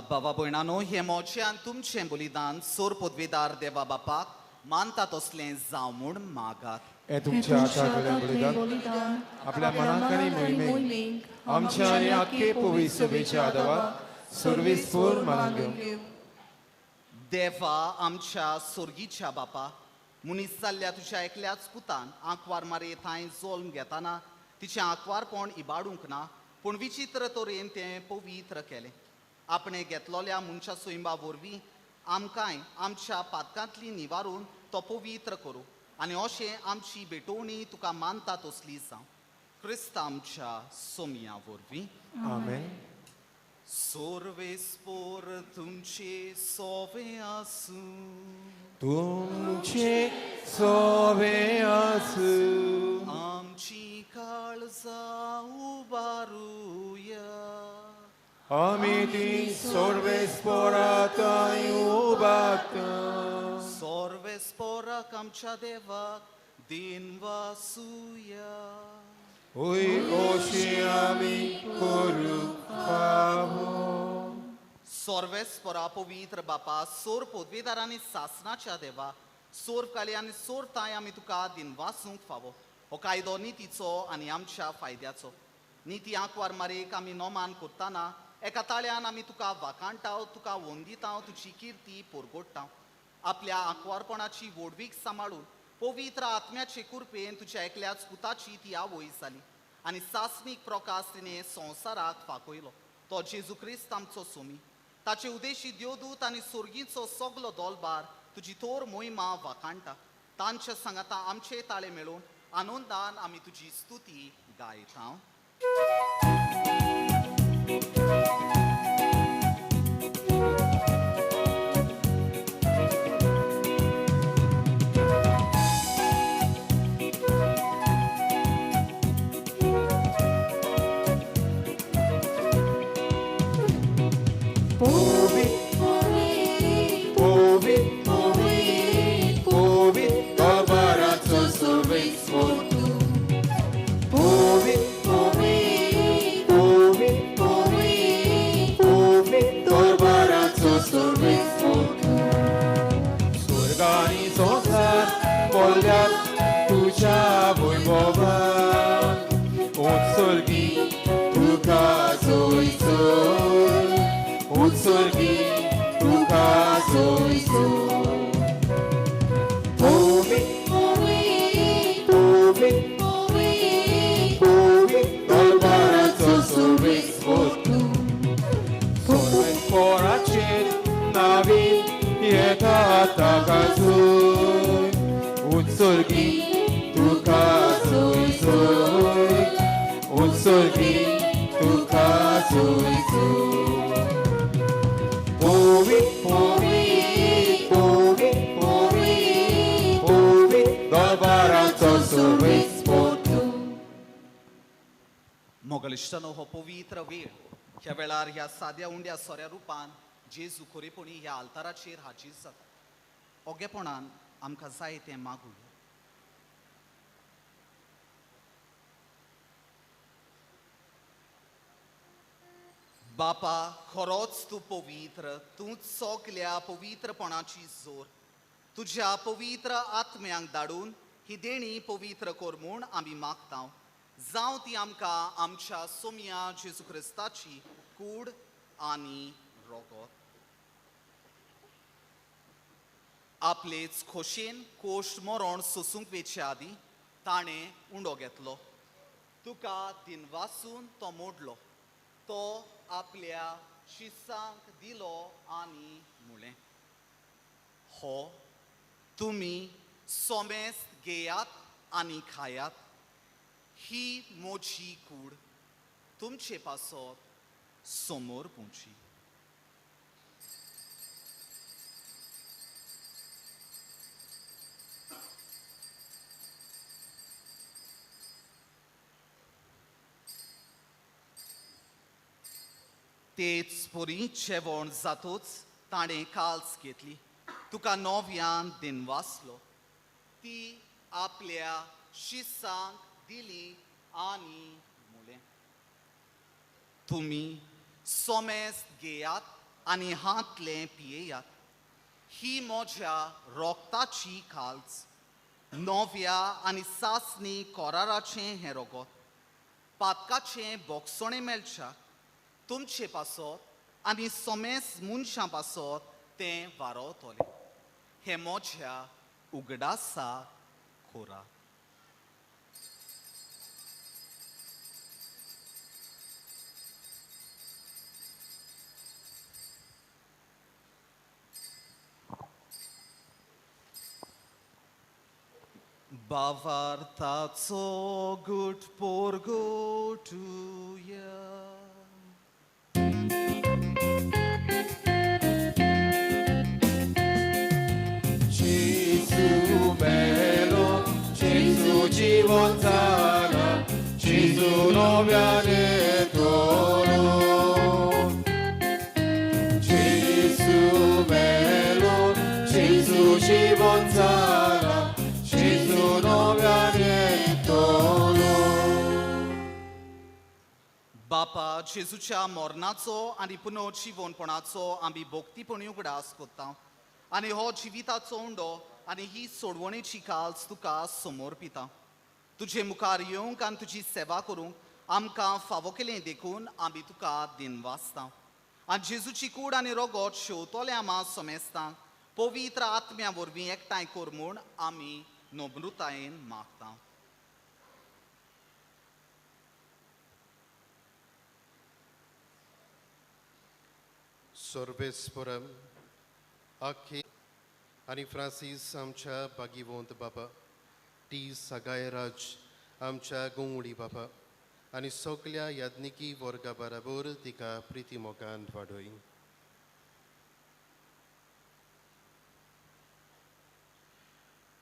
बाबा भयणानो, हें मोजें आनी तुमचें बलिदान सोर पदवेदार देवा बापाक मानता तसलें जावं म्हूण मागात.
हें तुमच्या हातांतलें बलिदान आपल्या मनाक आनी मोहिमेक आमच्या आनी आख्खे पवित्र सभेच्या आदावाक सर्वीस पूर्ण मानून घेवं.
देवा आमच्या सोर्गीच्या बापा, मनीस जाल्ल्या तुज्या एकल्याच पुतान आंकवार मारे थंय जल्म घेताना तिचें आंकवारपण इबाडूंक ना, पूण विचित्र तरेन तें पवित्र केलें. आपणे घेतलोल्या मनशा सोयंबा वरवीं आमकांय आमच्या पातकांतली निवारून तो पवित्र करूं आनी अशें आमची भेटवणी तुका मानता तसली जावं. क्रिस्त आमच्या सोमया वरवीं.
आमेन.
सोर्वेस्पोर तुमचे सोवे आसूं,
तुमचे सोवे आसूं,
आमची काळजां उबारुया,
आमी ती सोर्वेस्पोरा थंय उबारता.
सोर्वेस्पोराक आमच्या देवाक दिनवासुया.
ओय ओशी आमी करूंक फावो.
सोर्वेस्पोरा पवित्र बापा, सोर पदवेदार आनी सासनाच्या देवा, सोर काली आनी सोर ताय आमी तुका दिनवासूंक फावो. हो कायदो नितीचो आनी आमच्या फायद्याचो. निती आंकवार मारेक आमी नोमान करतना एका ताळ्यान आमी तुका वाखाणटाव, तुका वंदिताव, तुजी किर्ती पोरगोडटाव. आपल्या आंकवारपणाची व्हडवीक सांबाळून पवित्र आत्म्याचे कृपेन तुज्या एकल्याच पुताची ती आवय जाली आनी सासणीक प्रकाश तिणें संवसाराक फांकयलो. तो जेजू क्रिस्त आमचो सोमी. ताचे उदेशी देवदूत आनी सोर्गीचो सगलो दोलबार तुजी थोर मोहिमा वाखाणटा. तांच्या सांगाता आमचे ताळे मेळून आनंदान आमी तुजी स्तुती गायता.
Povi, povi, povi, povi.
सोगी तुका जोयजो. पोवी पोवी पोवी पोवी पोवी दरबाराचो सोबीत पोतू.
मोगलिश्टानो हो पवित्र वेळ ह्या वेळार ह्या साद्या उंड्या सोऱ्या रुपान जेजू खरेपणी ह्या आल्ताराचेर हाजीर जाता. ओगेपणान आमकां जाय तें मागुया. बापा खरोच तूं पवित्र, तूं सगल्या पवित्रपणाची जोर. तुज्या पवित्र आत्म्यांक धाडून ही देणी पवित्र कर म्हूण आमी मागता. जावं ती आमकां आमच्या सोम्या जेजू क्रिस्ताची कूड आनी रोगत. आपलेच खोशेन कोश्ट मरण सोसूंक वेचे आदीं ताणें उंडो घेतलो, तुका दिनवासून तो मोडलो, तो आपल्या शिसांक दिलो आनी म्हणलें, हो तुमी सोमेस्त घेयात आनी खायात, ही म्हजी कूड तुमचे पासत समोर पोवची. तेच परी जेवण जातूच ताणें काल्स घेतली, तुका नव्यान दिनवासलो, ती आपल्या शिसांक दिली आनी म्हणलें, तुमी सोमेस्त घेयात आनी हांतलें पियेयात, ही म्हज्या रोगताची काल्स, नव्या आनी सासणी कोराराचें हें रोगत, पातकाचें बोगसणें मेळच्या तुमचे पासत आनी सोमेस मनशां पासत तें वारोवतलें. हें म्हज्या उगडासा कोरा. बावार्थाचो गुट पोरगोटुया.
Gesù bello, Gesù jiwon zala, Gesù noviane toro. Gesù bello, Gesù jiwon zala, Gesù noviane toro.
बापा जेजूच्या मरणाचो आनी पुनर्जिवनपणाचो आमी भक्तीपणी उगडास करता आनी हो जिविताचो उंडो आनी ही सोडवणेची काल्स तुका समोर पिता. तुजे मुखार येवंक आनी तुजी सेवा करूंक आमकां फावो केलें देखून आमी तुका दिनवासता. आनी जेजूची कूड आनी रोगोट शेवतोले आमा समेस्तांक पवित्र आत्म्या वरवीं एकठांय कर म्हूण आमी नम्रतायेन मागता.
सर्वेस्परम आखे आनी फ्रांसीस आमच्या बागीवंत बाबा, टी सगायराज आमच्या गोंगडी बाबा आनी सगल्या याज्ञिकी वर्गा बराबर तिका प्रिती मोगान वाडय.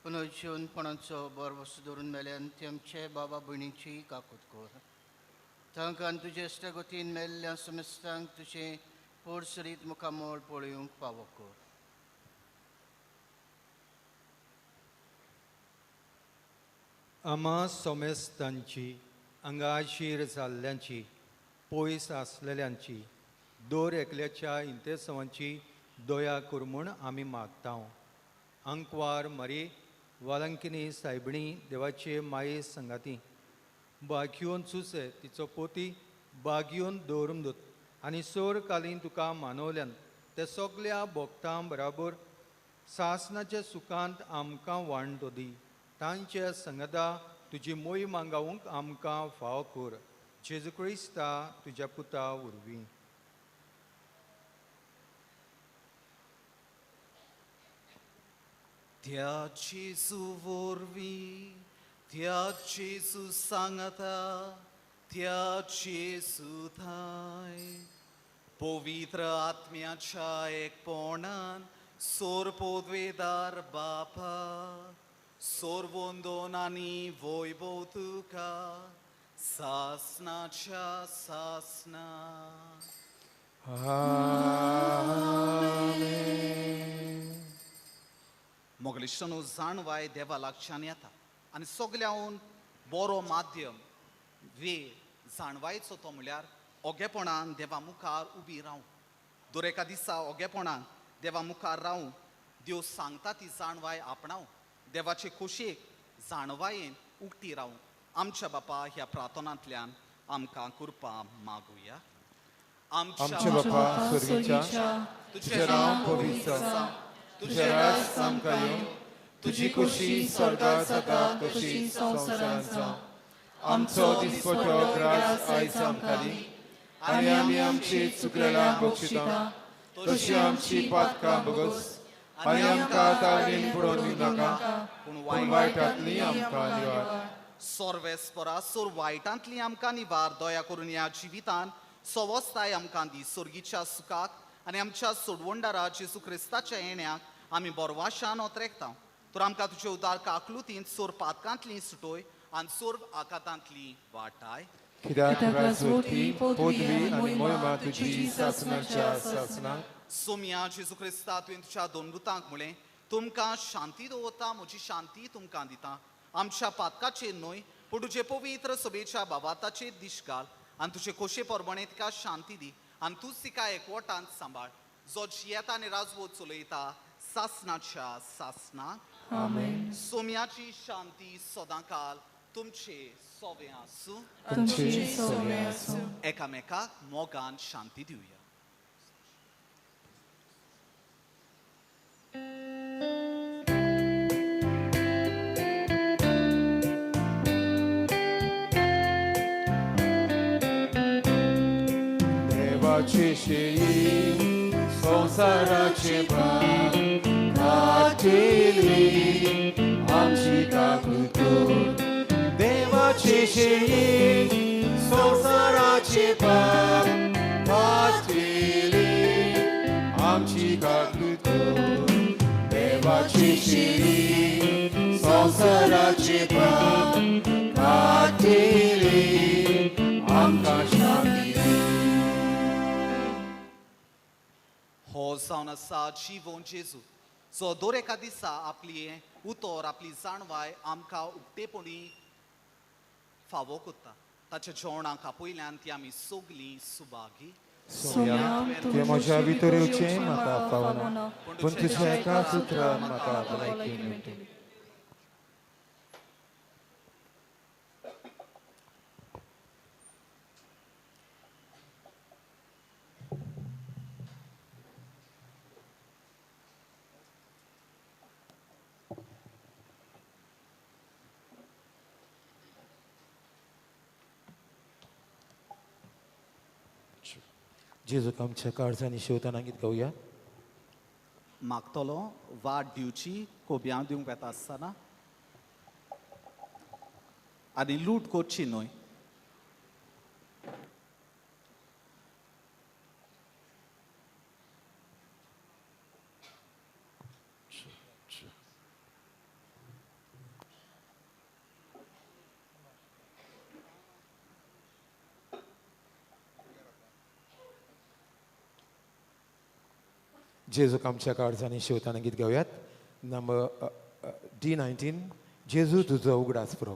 पुनर्जीवनपणाचो बरवस धरून मेल्यान ती आमचे बाबा भयणीची काकूत कर. तांकां तुजे इश्टागतीन मेल्ल्या समेस्तांक तुजें पोरसरीत मुखामळ पळोवंक फावो कर.
आमा सोमेस्तांची आंगाशीर जाल्ल्यांची पयस आसलेल्यांची दर एकल्याच्या इंतेसांवांची दया कर म्हूण आमी मागता. आंकवार मरी वालंकिनी सायबिणी देवाचे माये संगाती बागयोन सुसे तिचो पोती बागयोन दवरून दोत आनी सोर कालीन तुका मानवल्यान ते सगल्या भोक्तां बराबर सासनाच्या सुखांत आमकां वांटो दी. तांचे संगता तुजी मोय मांगावंक आमकां फाव कर. जेजू क्रिस्ता तुज्या पुता वरवीं.
त्या जेजू वरवीं, त्या जेजू सांगता, त्या जेजूथाय पवित्र आत्म्याच्या एकपणान सोरपोदवेदार बापा सोरवंदोन आनी वैभव तुका सासनाच्या सासना. मोगलिश्टानो जाणवाय देवा लागच्यान येता आनी सगल्याहून बरो माध्यम वे जाणवायचो तो म्हणल्यार ओगेपणान देवा मुखार उबी रावूं. दर एका दिसा ओगेपणान देवा मुखार रावूं, देव सांगता ती जाणवाय आपणावं, देवाचे खोशयेक जाणवायेन उक्ती रावूं. आमच्या बापा ह्या प्रार्थनांतल्यान आमकां कृपा मागुया.
आमच्या बापा स्वर्गीच्या, तुझें नांव पवित्र जावं, तुझें राज आमकां येवं, तुजी खोशी स्वर्गार जाता तशी संवसारांत जावं. आमचो दिसपटो ग्रास आयज आमकां दी आनी आमी आमची चुकलेलां बक्षिता तशी आमची पातकां बगस आनी आमकां ताळमेन पडोवन दिवनाका, पूण वायटांतली आमकां निवार.
सोर्वेस्परा सोर वायटांतली आमकां निवार. दया करून ह्या जिवितान सवस्ताय आमकां दी. सोर्गीच्या सुखाक आनी आमच्या सोडवणदारा जेजू क्रिस्ताच्या येण्याक आमी बोरवाशान ओतरेकता. तर आमकां तुजे उदार काकलुतीन सोर पातकांतली सुटोय आनी सोर आकातांतली वाटाय.
कित्याक राजवटी पदवी आनी मोहिमा तुजी सासणाच्या सासणाक.
सोम्या जेजू क्रिस्ता, तुवें तुज्या दोन दुतांक म्हळें, तुमकां शांती दवरता, म्हजी शांती तुमकां दिता. आमच्या पातकाचेर न्हय पूण तुजे पवित्र सभेच्या बाबाताचेर दिश घाल आनी तुजे खोशे प्रमाणे तिका शांती दी आनी तूंच तिका एकवटान सांबाळ, जो जियेता आनी राजवट चलयता सासणाच्या सासणाक.
आमेन.
सोम्याची शांती सदांकाल तुमचे सोवे आसूं.
तुमचे सोवे आसूं.
एकामेकाक मोगान शांती दिवया.
देवाची शेळी संवसाराचे पाप काडटली आमची काकूत. देवाची शेळी संवसाराचे पाप काडटली आमची काकूत. देवाची शेळी संवसाराचे पाप काडटली आमकां शांती.
हो जावन आसा जिवोन जेजू, जो दर एका दिसा आपली उतर आपली जाणवाय आमकां उक्तेपणी फावो करता. ताच्या जेवणाक आपयल्यान ती आमी सगलीं सुभागी.
सोम्या, तुवें म्हज्या भितर येवचें म्हाका फावना, पूण तुज्या एका उतरान म्हाका भलायकी मेळटली. जेजूक आमच्या काळजांनी शेवताना गीत गावया.
मागतलो वाट दिवची कोब्यां दिवंक वेता आसतना आनी लूट करची न्हय.
जेजूक आमच्या काळजांनी शेवताना गीत गावयात. नंबर D19, जेजू तुजो उगडास पुरो.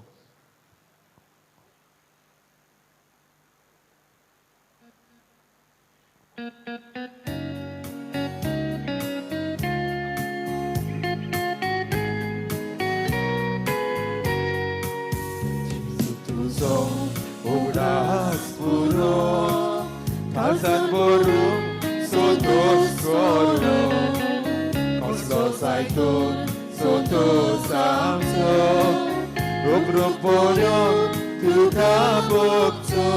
जेजू तुजो उगडास पुरो, काळजान भरून सोदोस करो, कसलो जायतो सोदोस आमचो, रूप रूप पळोवन तुका भोगचो.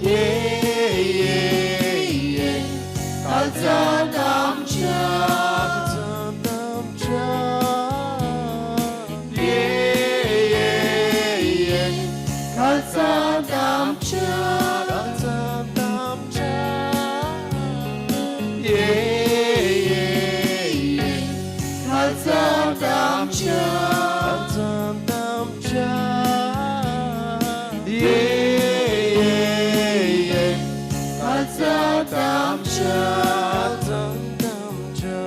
ये ये ये काळजांत आमच्या, काळजांत आमच्या, ये ये ये काळजांत आमच्या, काळजांत आमच्या. ये ये ये काळजांत आमच्या, काळजांत आमच्या. ये ये ये काळजांत आमच्या, काळजांत आमच्या.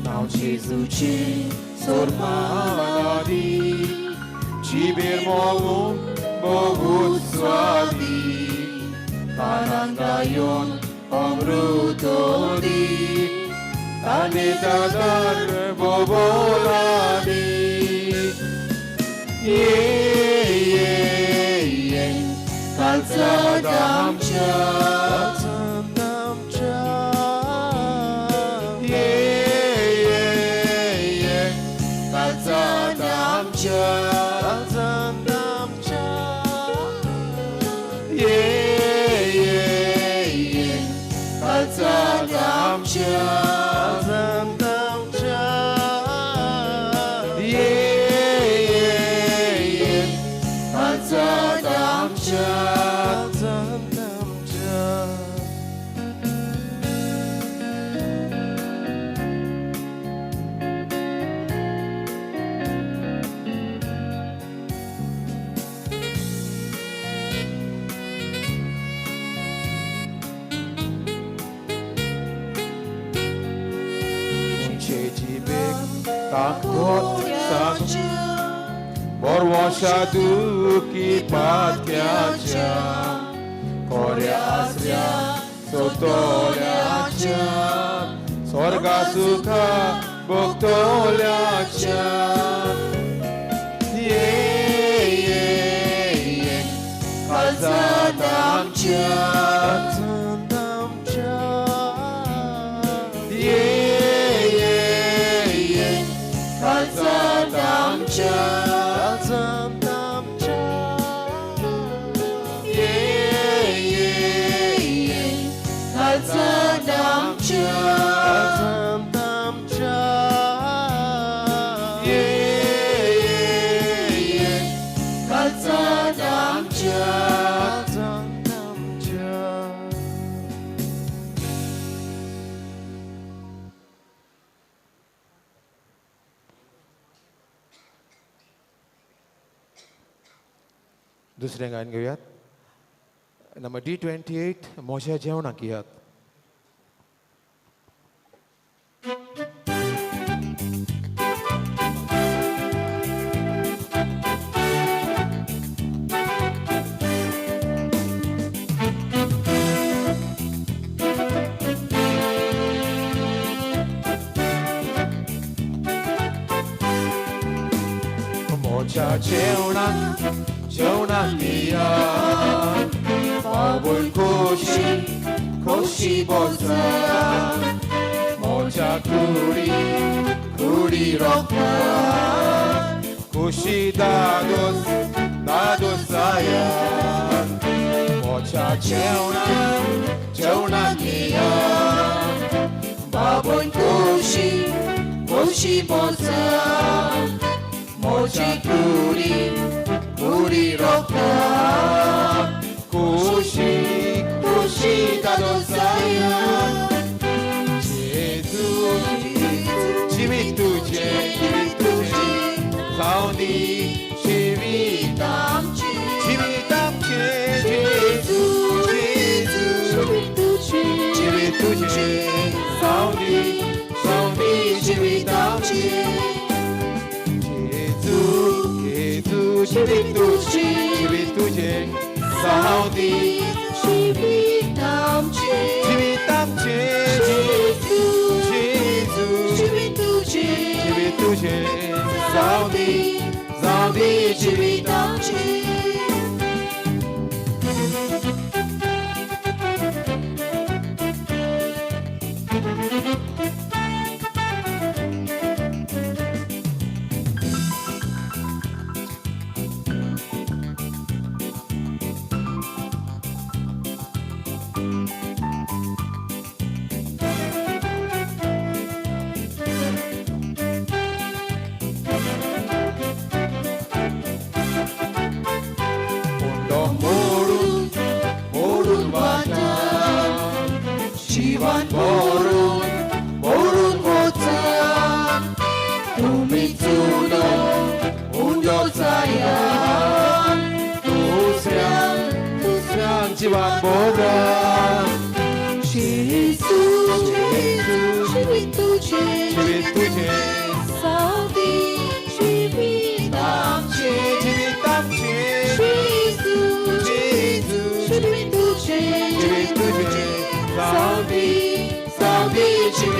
नांव जेजूचें सोरपानादी, जिबेर मोवून बहुत स्वादी, कानान गायोन अमृतोदी, ताने दादार बोबोलानी. ये ये ये काळजांत आमच्या, काळजांत आमच्या. ये ये ये काळजांत आमच्या, काळजांत आमच्या. ये ये ये काळजांत आमच्या, काळजांत आमच्या. ये ये ये काळजांत आमच्या, काळजांत आमच्या. तुमचे जिबेक ताकद सांग, बरवशा दुखी पात्याच्या, कोऱ्या आसऱ्या सोतोल्याच्या, स्वर्गा सुखा भोगतोल्याच्या. ये ये ये काळजांत आमच्या, काळजांत आमच्या. ये ये ये काळजांत आमच्या, काळजांत आमच्या. ये ये ये काळजांत आमच्या, काळजांत आमच्या. ये ये ये काळजांत आमच्या, काळजांत आमच्या. दुसरें गायन घेवयात, नंबर D28, मोज्या जेवणाक येयात. मोज्या जेवणाक जेवणाक येयात, बाबूल खोशी खोशी बसा, मोज्या कुडी कुडी रोखा, खुशी दादोस दादोस जायात. मोज्या जेवणाक जेवणाक येयात, बाबूल खोशी खोशी बसा, मोजी कुडी कुडी रोखा, खुशी खुशी दादोस जायात. जेजू जिवीत तुझें, जिवीत तुझें, जावं दी जिवीत आमचें, जिवीत आमचें. जेजू जेजू जिवीत तुझें, जावं दी, जावं दी जिवीत आमचें. जेजू जेजू जिवीत तुझें, जिवीत तुझें, जावं दी
जिवीत आमचें,
जिवीत आमचें. जेजू जेजू
जिवीत तुझें,
जिवीत तुझें, जावं दी, जावं दी जिवीत
आमचें.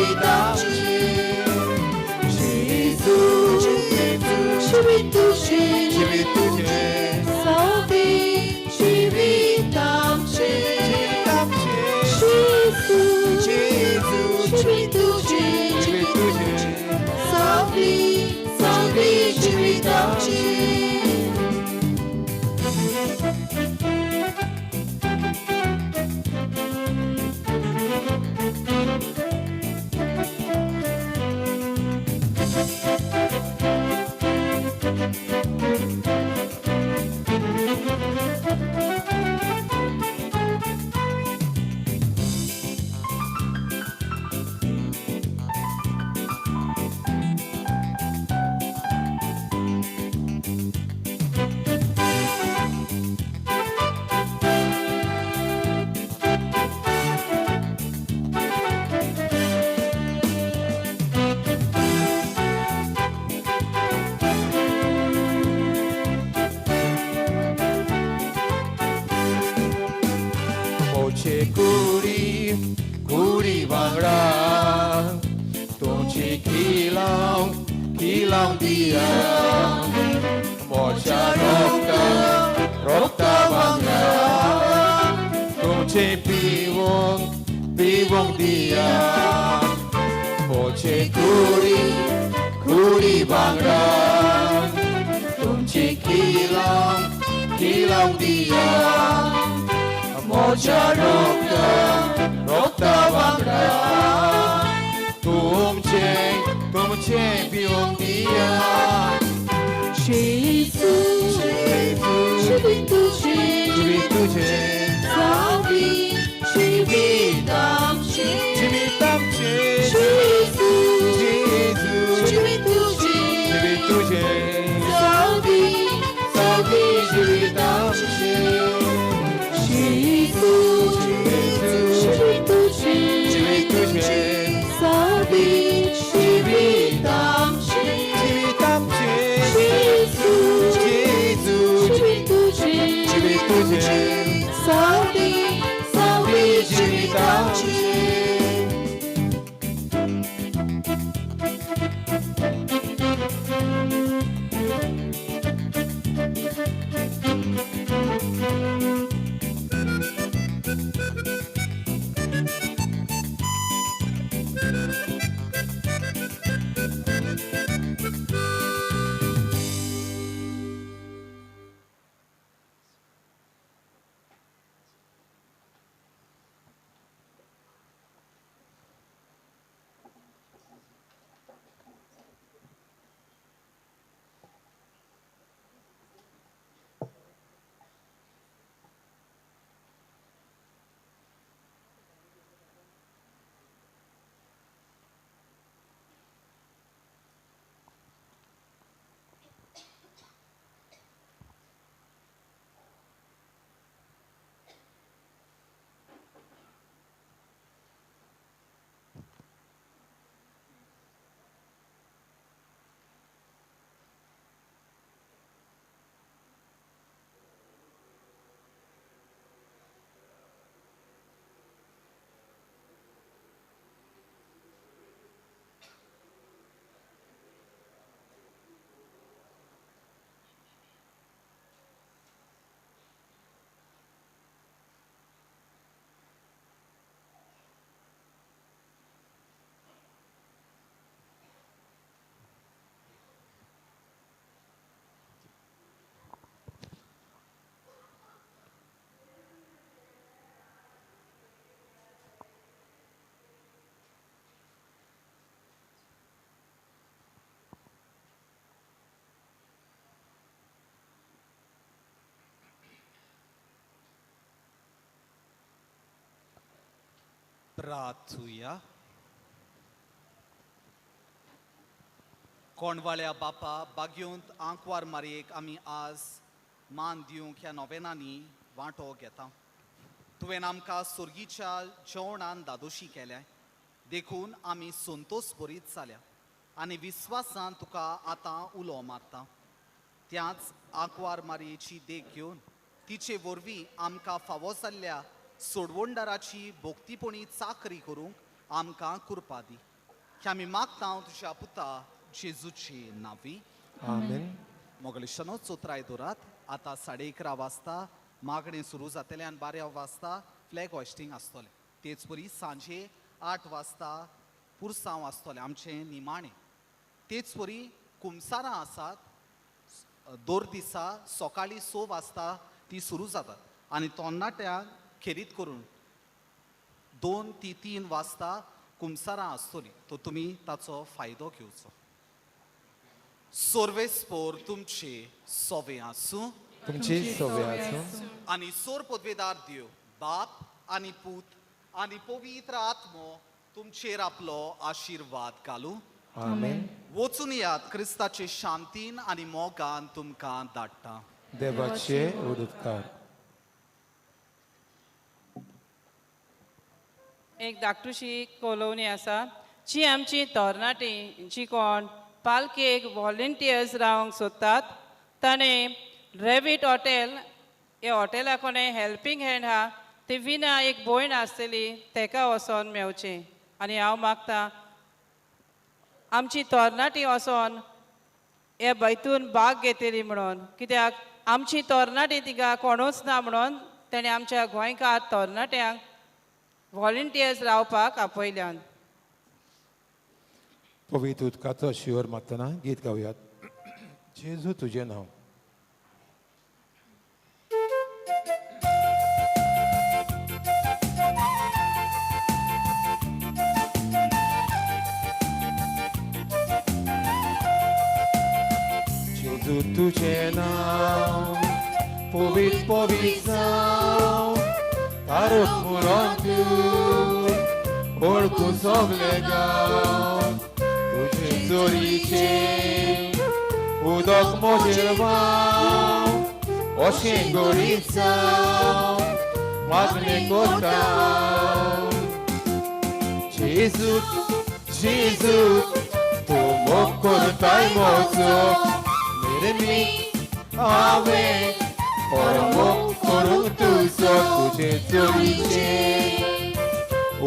जिविताची जेजू
जिवीत तुजें
जिवीत तुजें
सावळी जिवीत आमचें
जिवीत आमचें
जेजू
जेजू
जिवीत तुजें
जिवीत तुजें
सावळी सावळी जिवीत आमचें.
मोचे कुडी कुडी वांगडा तुमची किलांव किलांव दिया मोच्या रोगता रोगता वांगडा तुमचे पिवंक पिवंक दिया मोचे कुडी कुडी वांगडा तुमची किलांव किलांव दिया मोच्या रोगता रोगता वांगडा तुमचे तुमचे पिवंक दिया
जेजू
जेजू
जिवीत तुजें
जिवीत तुजें
सावळी जिवीत आमचें
जिवीत आमचें
जेजू
जेजू
जिवीत तुजें
जिवीत तुजें
सावळी
सावळी जिवीत आमचें
जेजू जिवीत तुजें
जिवीत तुजें
सावळी जिवीत आमचें
जिवीत आमचें
जेजू
जेजू
जिवीत तुजें
जिवीत तुजें
सावळी सावळी
जिवीत आमचें.
प्रार्थुया. कोणवाळ्या बापा बागयोंत आंकवार मारयेक आमी आज मान दिवंक ह्या नोवेनांनी वांटो घेता. तुवें आमकां सुर्गीच्या जेवणान दादोशी केल्या देखून आमी संतोश बरीत जाल्या आनी विस्वासान तुका आतां उलो मारता. त्याच आंकवार मारयेची देख घेवन तिचे वरवीं आमकां फावो जाल्ल्या सोडवणदाराची भोक्तीपणी चाकरी करूंक आमकां कृपा दी.
की आमी मागता तुज्या पुता जेजूची नावी.
आमेन.
मोगलिशानो चोत्राय दवरात. आतां 11:30 वाजता मागणें सुरू जातलें आनी 12 वाजता फ्लॅग हॉयस्टींग आसतलें. तेच परी सांजे 8 वाजता पुरसांव आसतलें आमचें निमाणें. तेच परी कुमसारां आसात दर दिसा सकाळीं 6 वाजता ती सुरू जातात आनी तरणाट्यांक खेरीत करून 2 ते 3 वाजता कुमसारां आसतलीं. तो तुमी ताचो फायदो घेवचो. सोर्वेस्पोर तुमचे सोवे आसूं.
तुमची सोवे आसूं.
आनी सोर पदवेदार देव बाप आनी पूत आनी पवित्र आत्मो तुमचेर आपलो आशिर्वाद घालूं.
आमेन.
वचून यात क्रिस्ताचे शांतीन आनी मोगान तुमकां धाडटा.
देवाचे उदकार.
एक धाकटुशी कॉलोनी आसा जी आमची तरणाटी जी कोण पालखेक व्हॉलंटियर्स रावंक सोदतात ताणें रेवीट हॉटेल ह्या हॉटेला कोणें हेल्पींग हँड आहा ती विना एक भयण आसतली तेका वचोन मेवचें. आनी हांव मागता आमची तरणाटी वचोन हे बैतून भाग घेतली म्हणून, कित्याक आमची तरणाटी तिका कोणूच ना म्हणून तेणें आमच्या गोंयकार तरणाट्यांक व्हॉलंटियर्स रावपाक आपयल्यान.
पवित्र उदकाचो शिवर मारतना गीत गावयात. जेजू तुजें नांव. जेजू तुजें नांव पवित्र पवित्र जावं, तारक पुरोन तूं ओळखूं सगले गांव. तुजे जोरीचें उदक म्हजेर व्हांव, अशें गोडीत जावं मागणें करता. जेजू जेजू तूं मोग करताय म्हजो, निर्मी हांवें खरो मोग करूंक तुजो. तुजे जोरीचें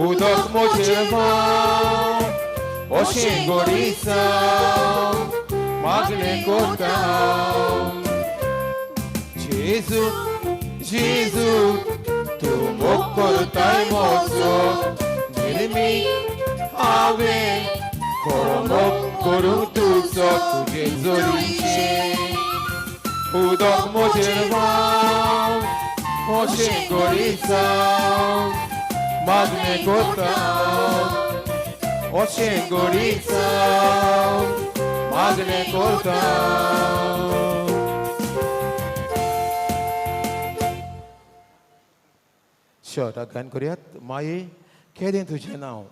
उदक म्हजेर व्हांव, अशें गोडीत जावं मागणें करता. जेजू जेजू तूं मोग करताय म्हजो, निर्मी हांवें खरो मोग करूंक तुजो. तुजे जोरीचें उदक म्हजेर व्हांव, अशें गोडीत जावं मागणें करता. अशें गोडीत जावं मागणें करता. शर्टाक गायन करुयात. माये केदें तुजें नांव.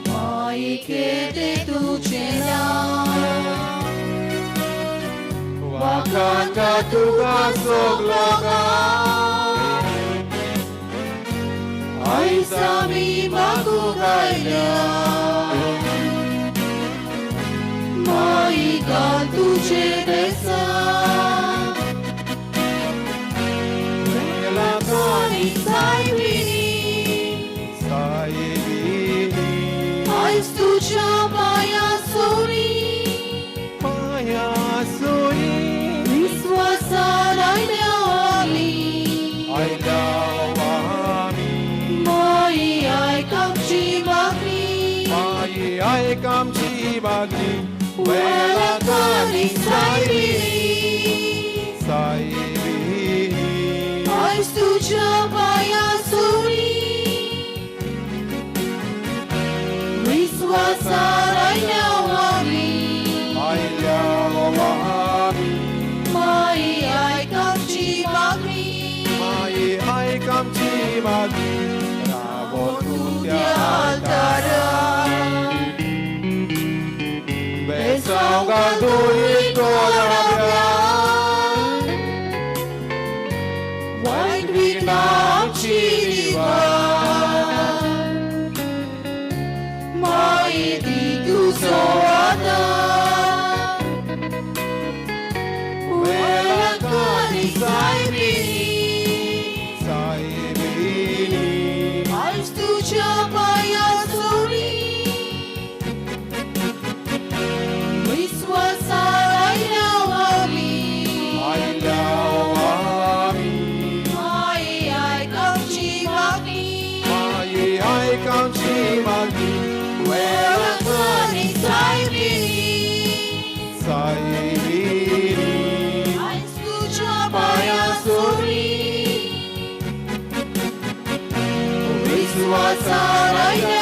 माये केदें तुजें नांव,
वाखाणटा तुका सगलो गांव.
आयज आमी मागूंक आयल्या, माई घाल तुजें बेसांव.
वेलांकनी
सायबिणी
सायबिणी
आयज तुज्या पांयां सोरी,
पांयां सोरी
विस्वासान आयल्या आमी,
आयल्या आमी.
माई आयक आमची मागणी,
माई आयक आमची मागणी.
वेलांकनी सायबिणी
सायबिणी
आयज तुज्या पांयां सोरी, विस्वासान आयल्या आमी,
आयल्या आमी.
माई आयक आमची मागणी,
माई आयक आमची मागणी. रावो तूं त्या
आल्तारार,
बेसांव घालून कोराव्या.
वायट विघ्नां वेलंकनी सायबिणी
सायबिणी
आयज तुज्या पांया सोरी विस्वासार आयल्या आमी
आयल्या आमी
माये आयक आमची मागणी
माये आयक आमची मागणी
वेलंकनी सायबिणी
सायबिणी
आयज तुज्या पांया सोरी विस्वासार आयल्या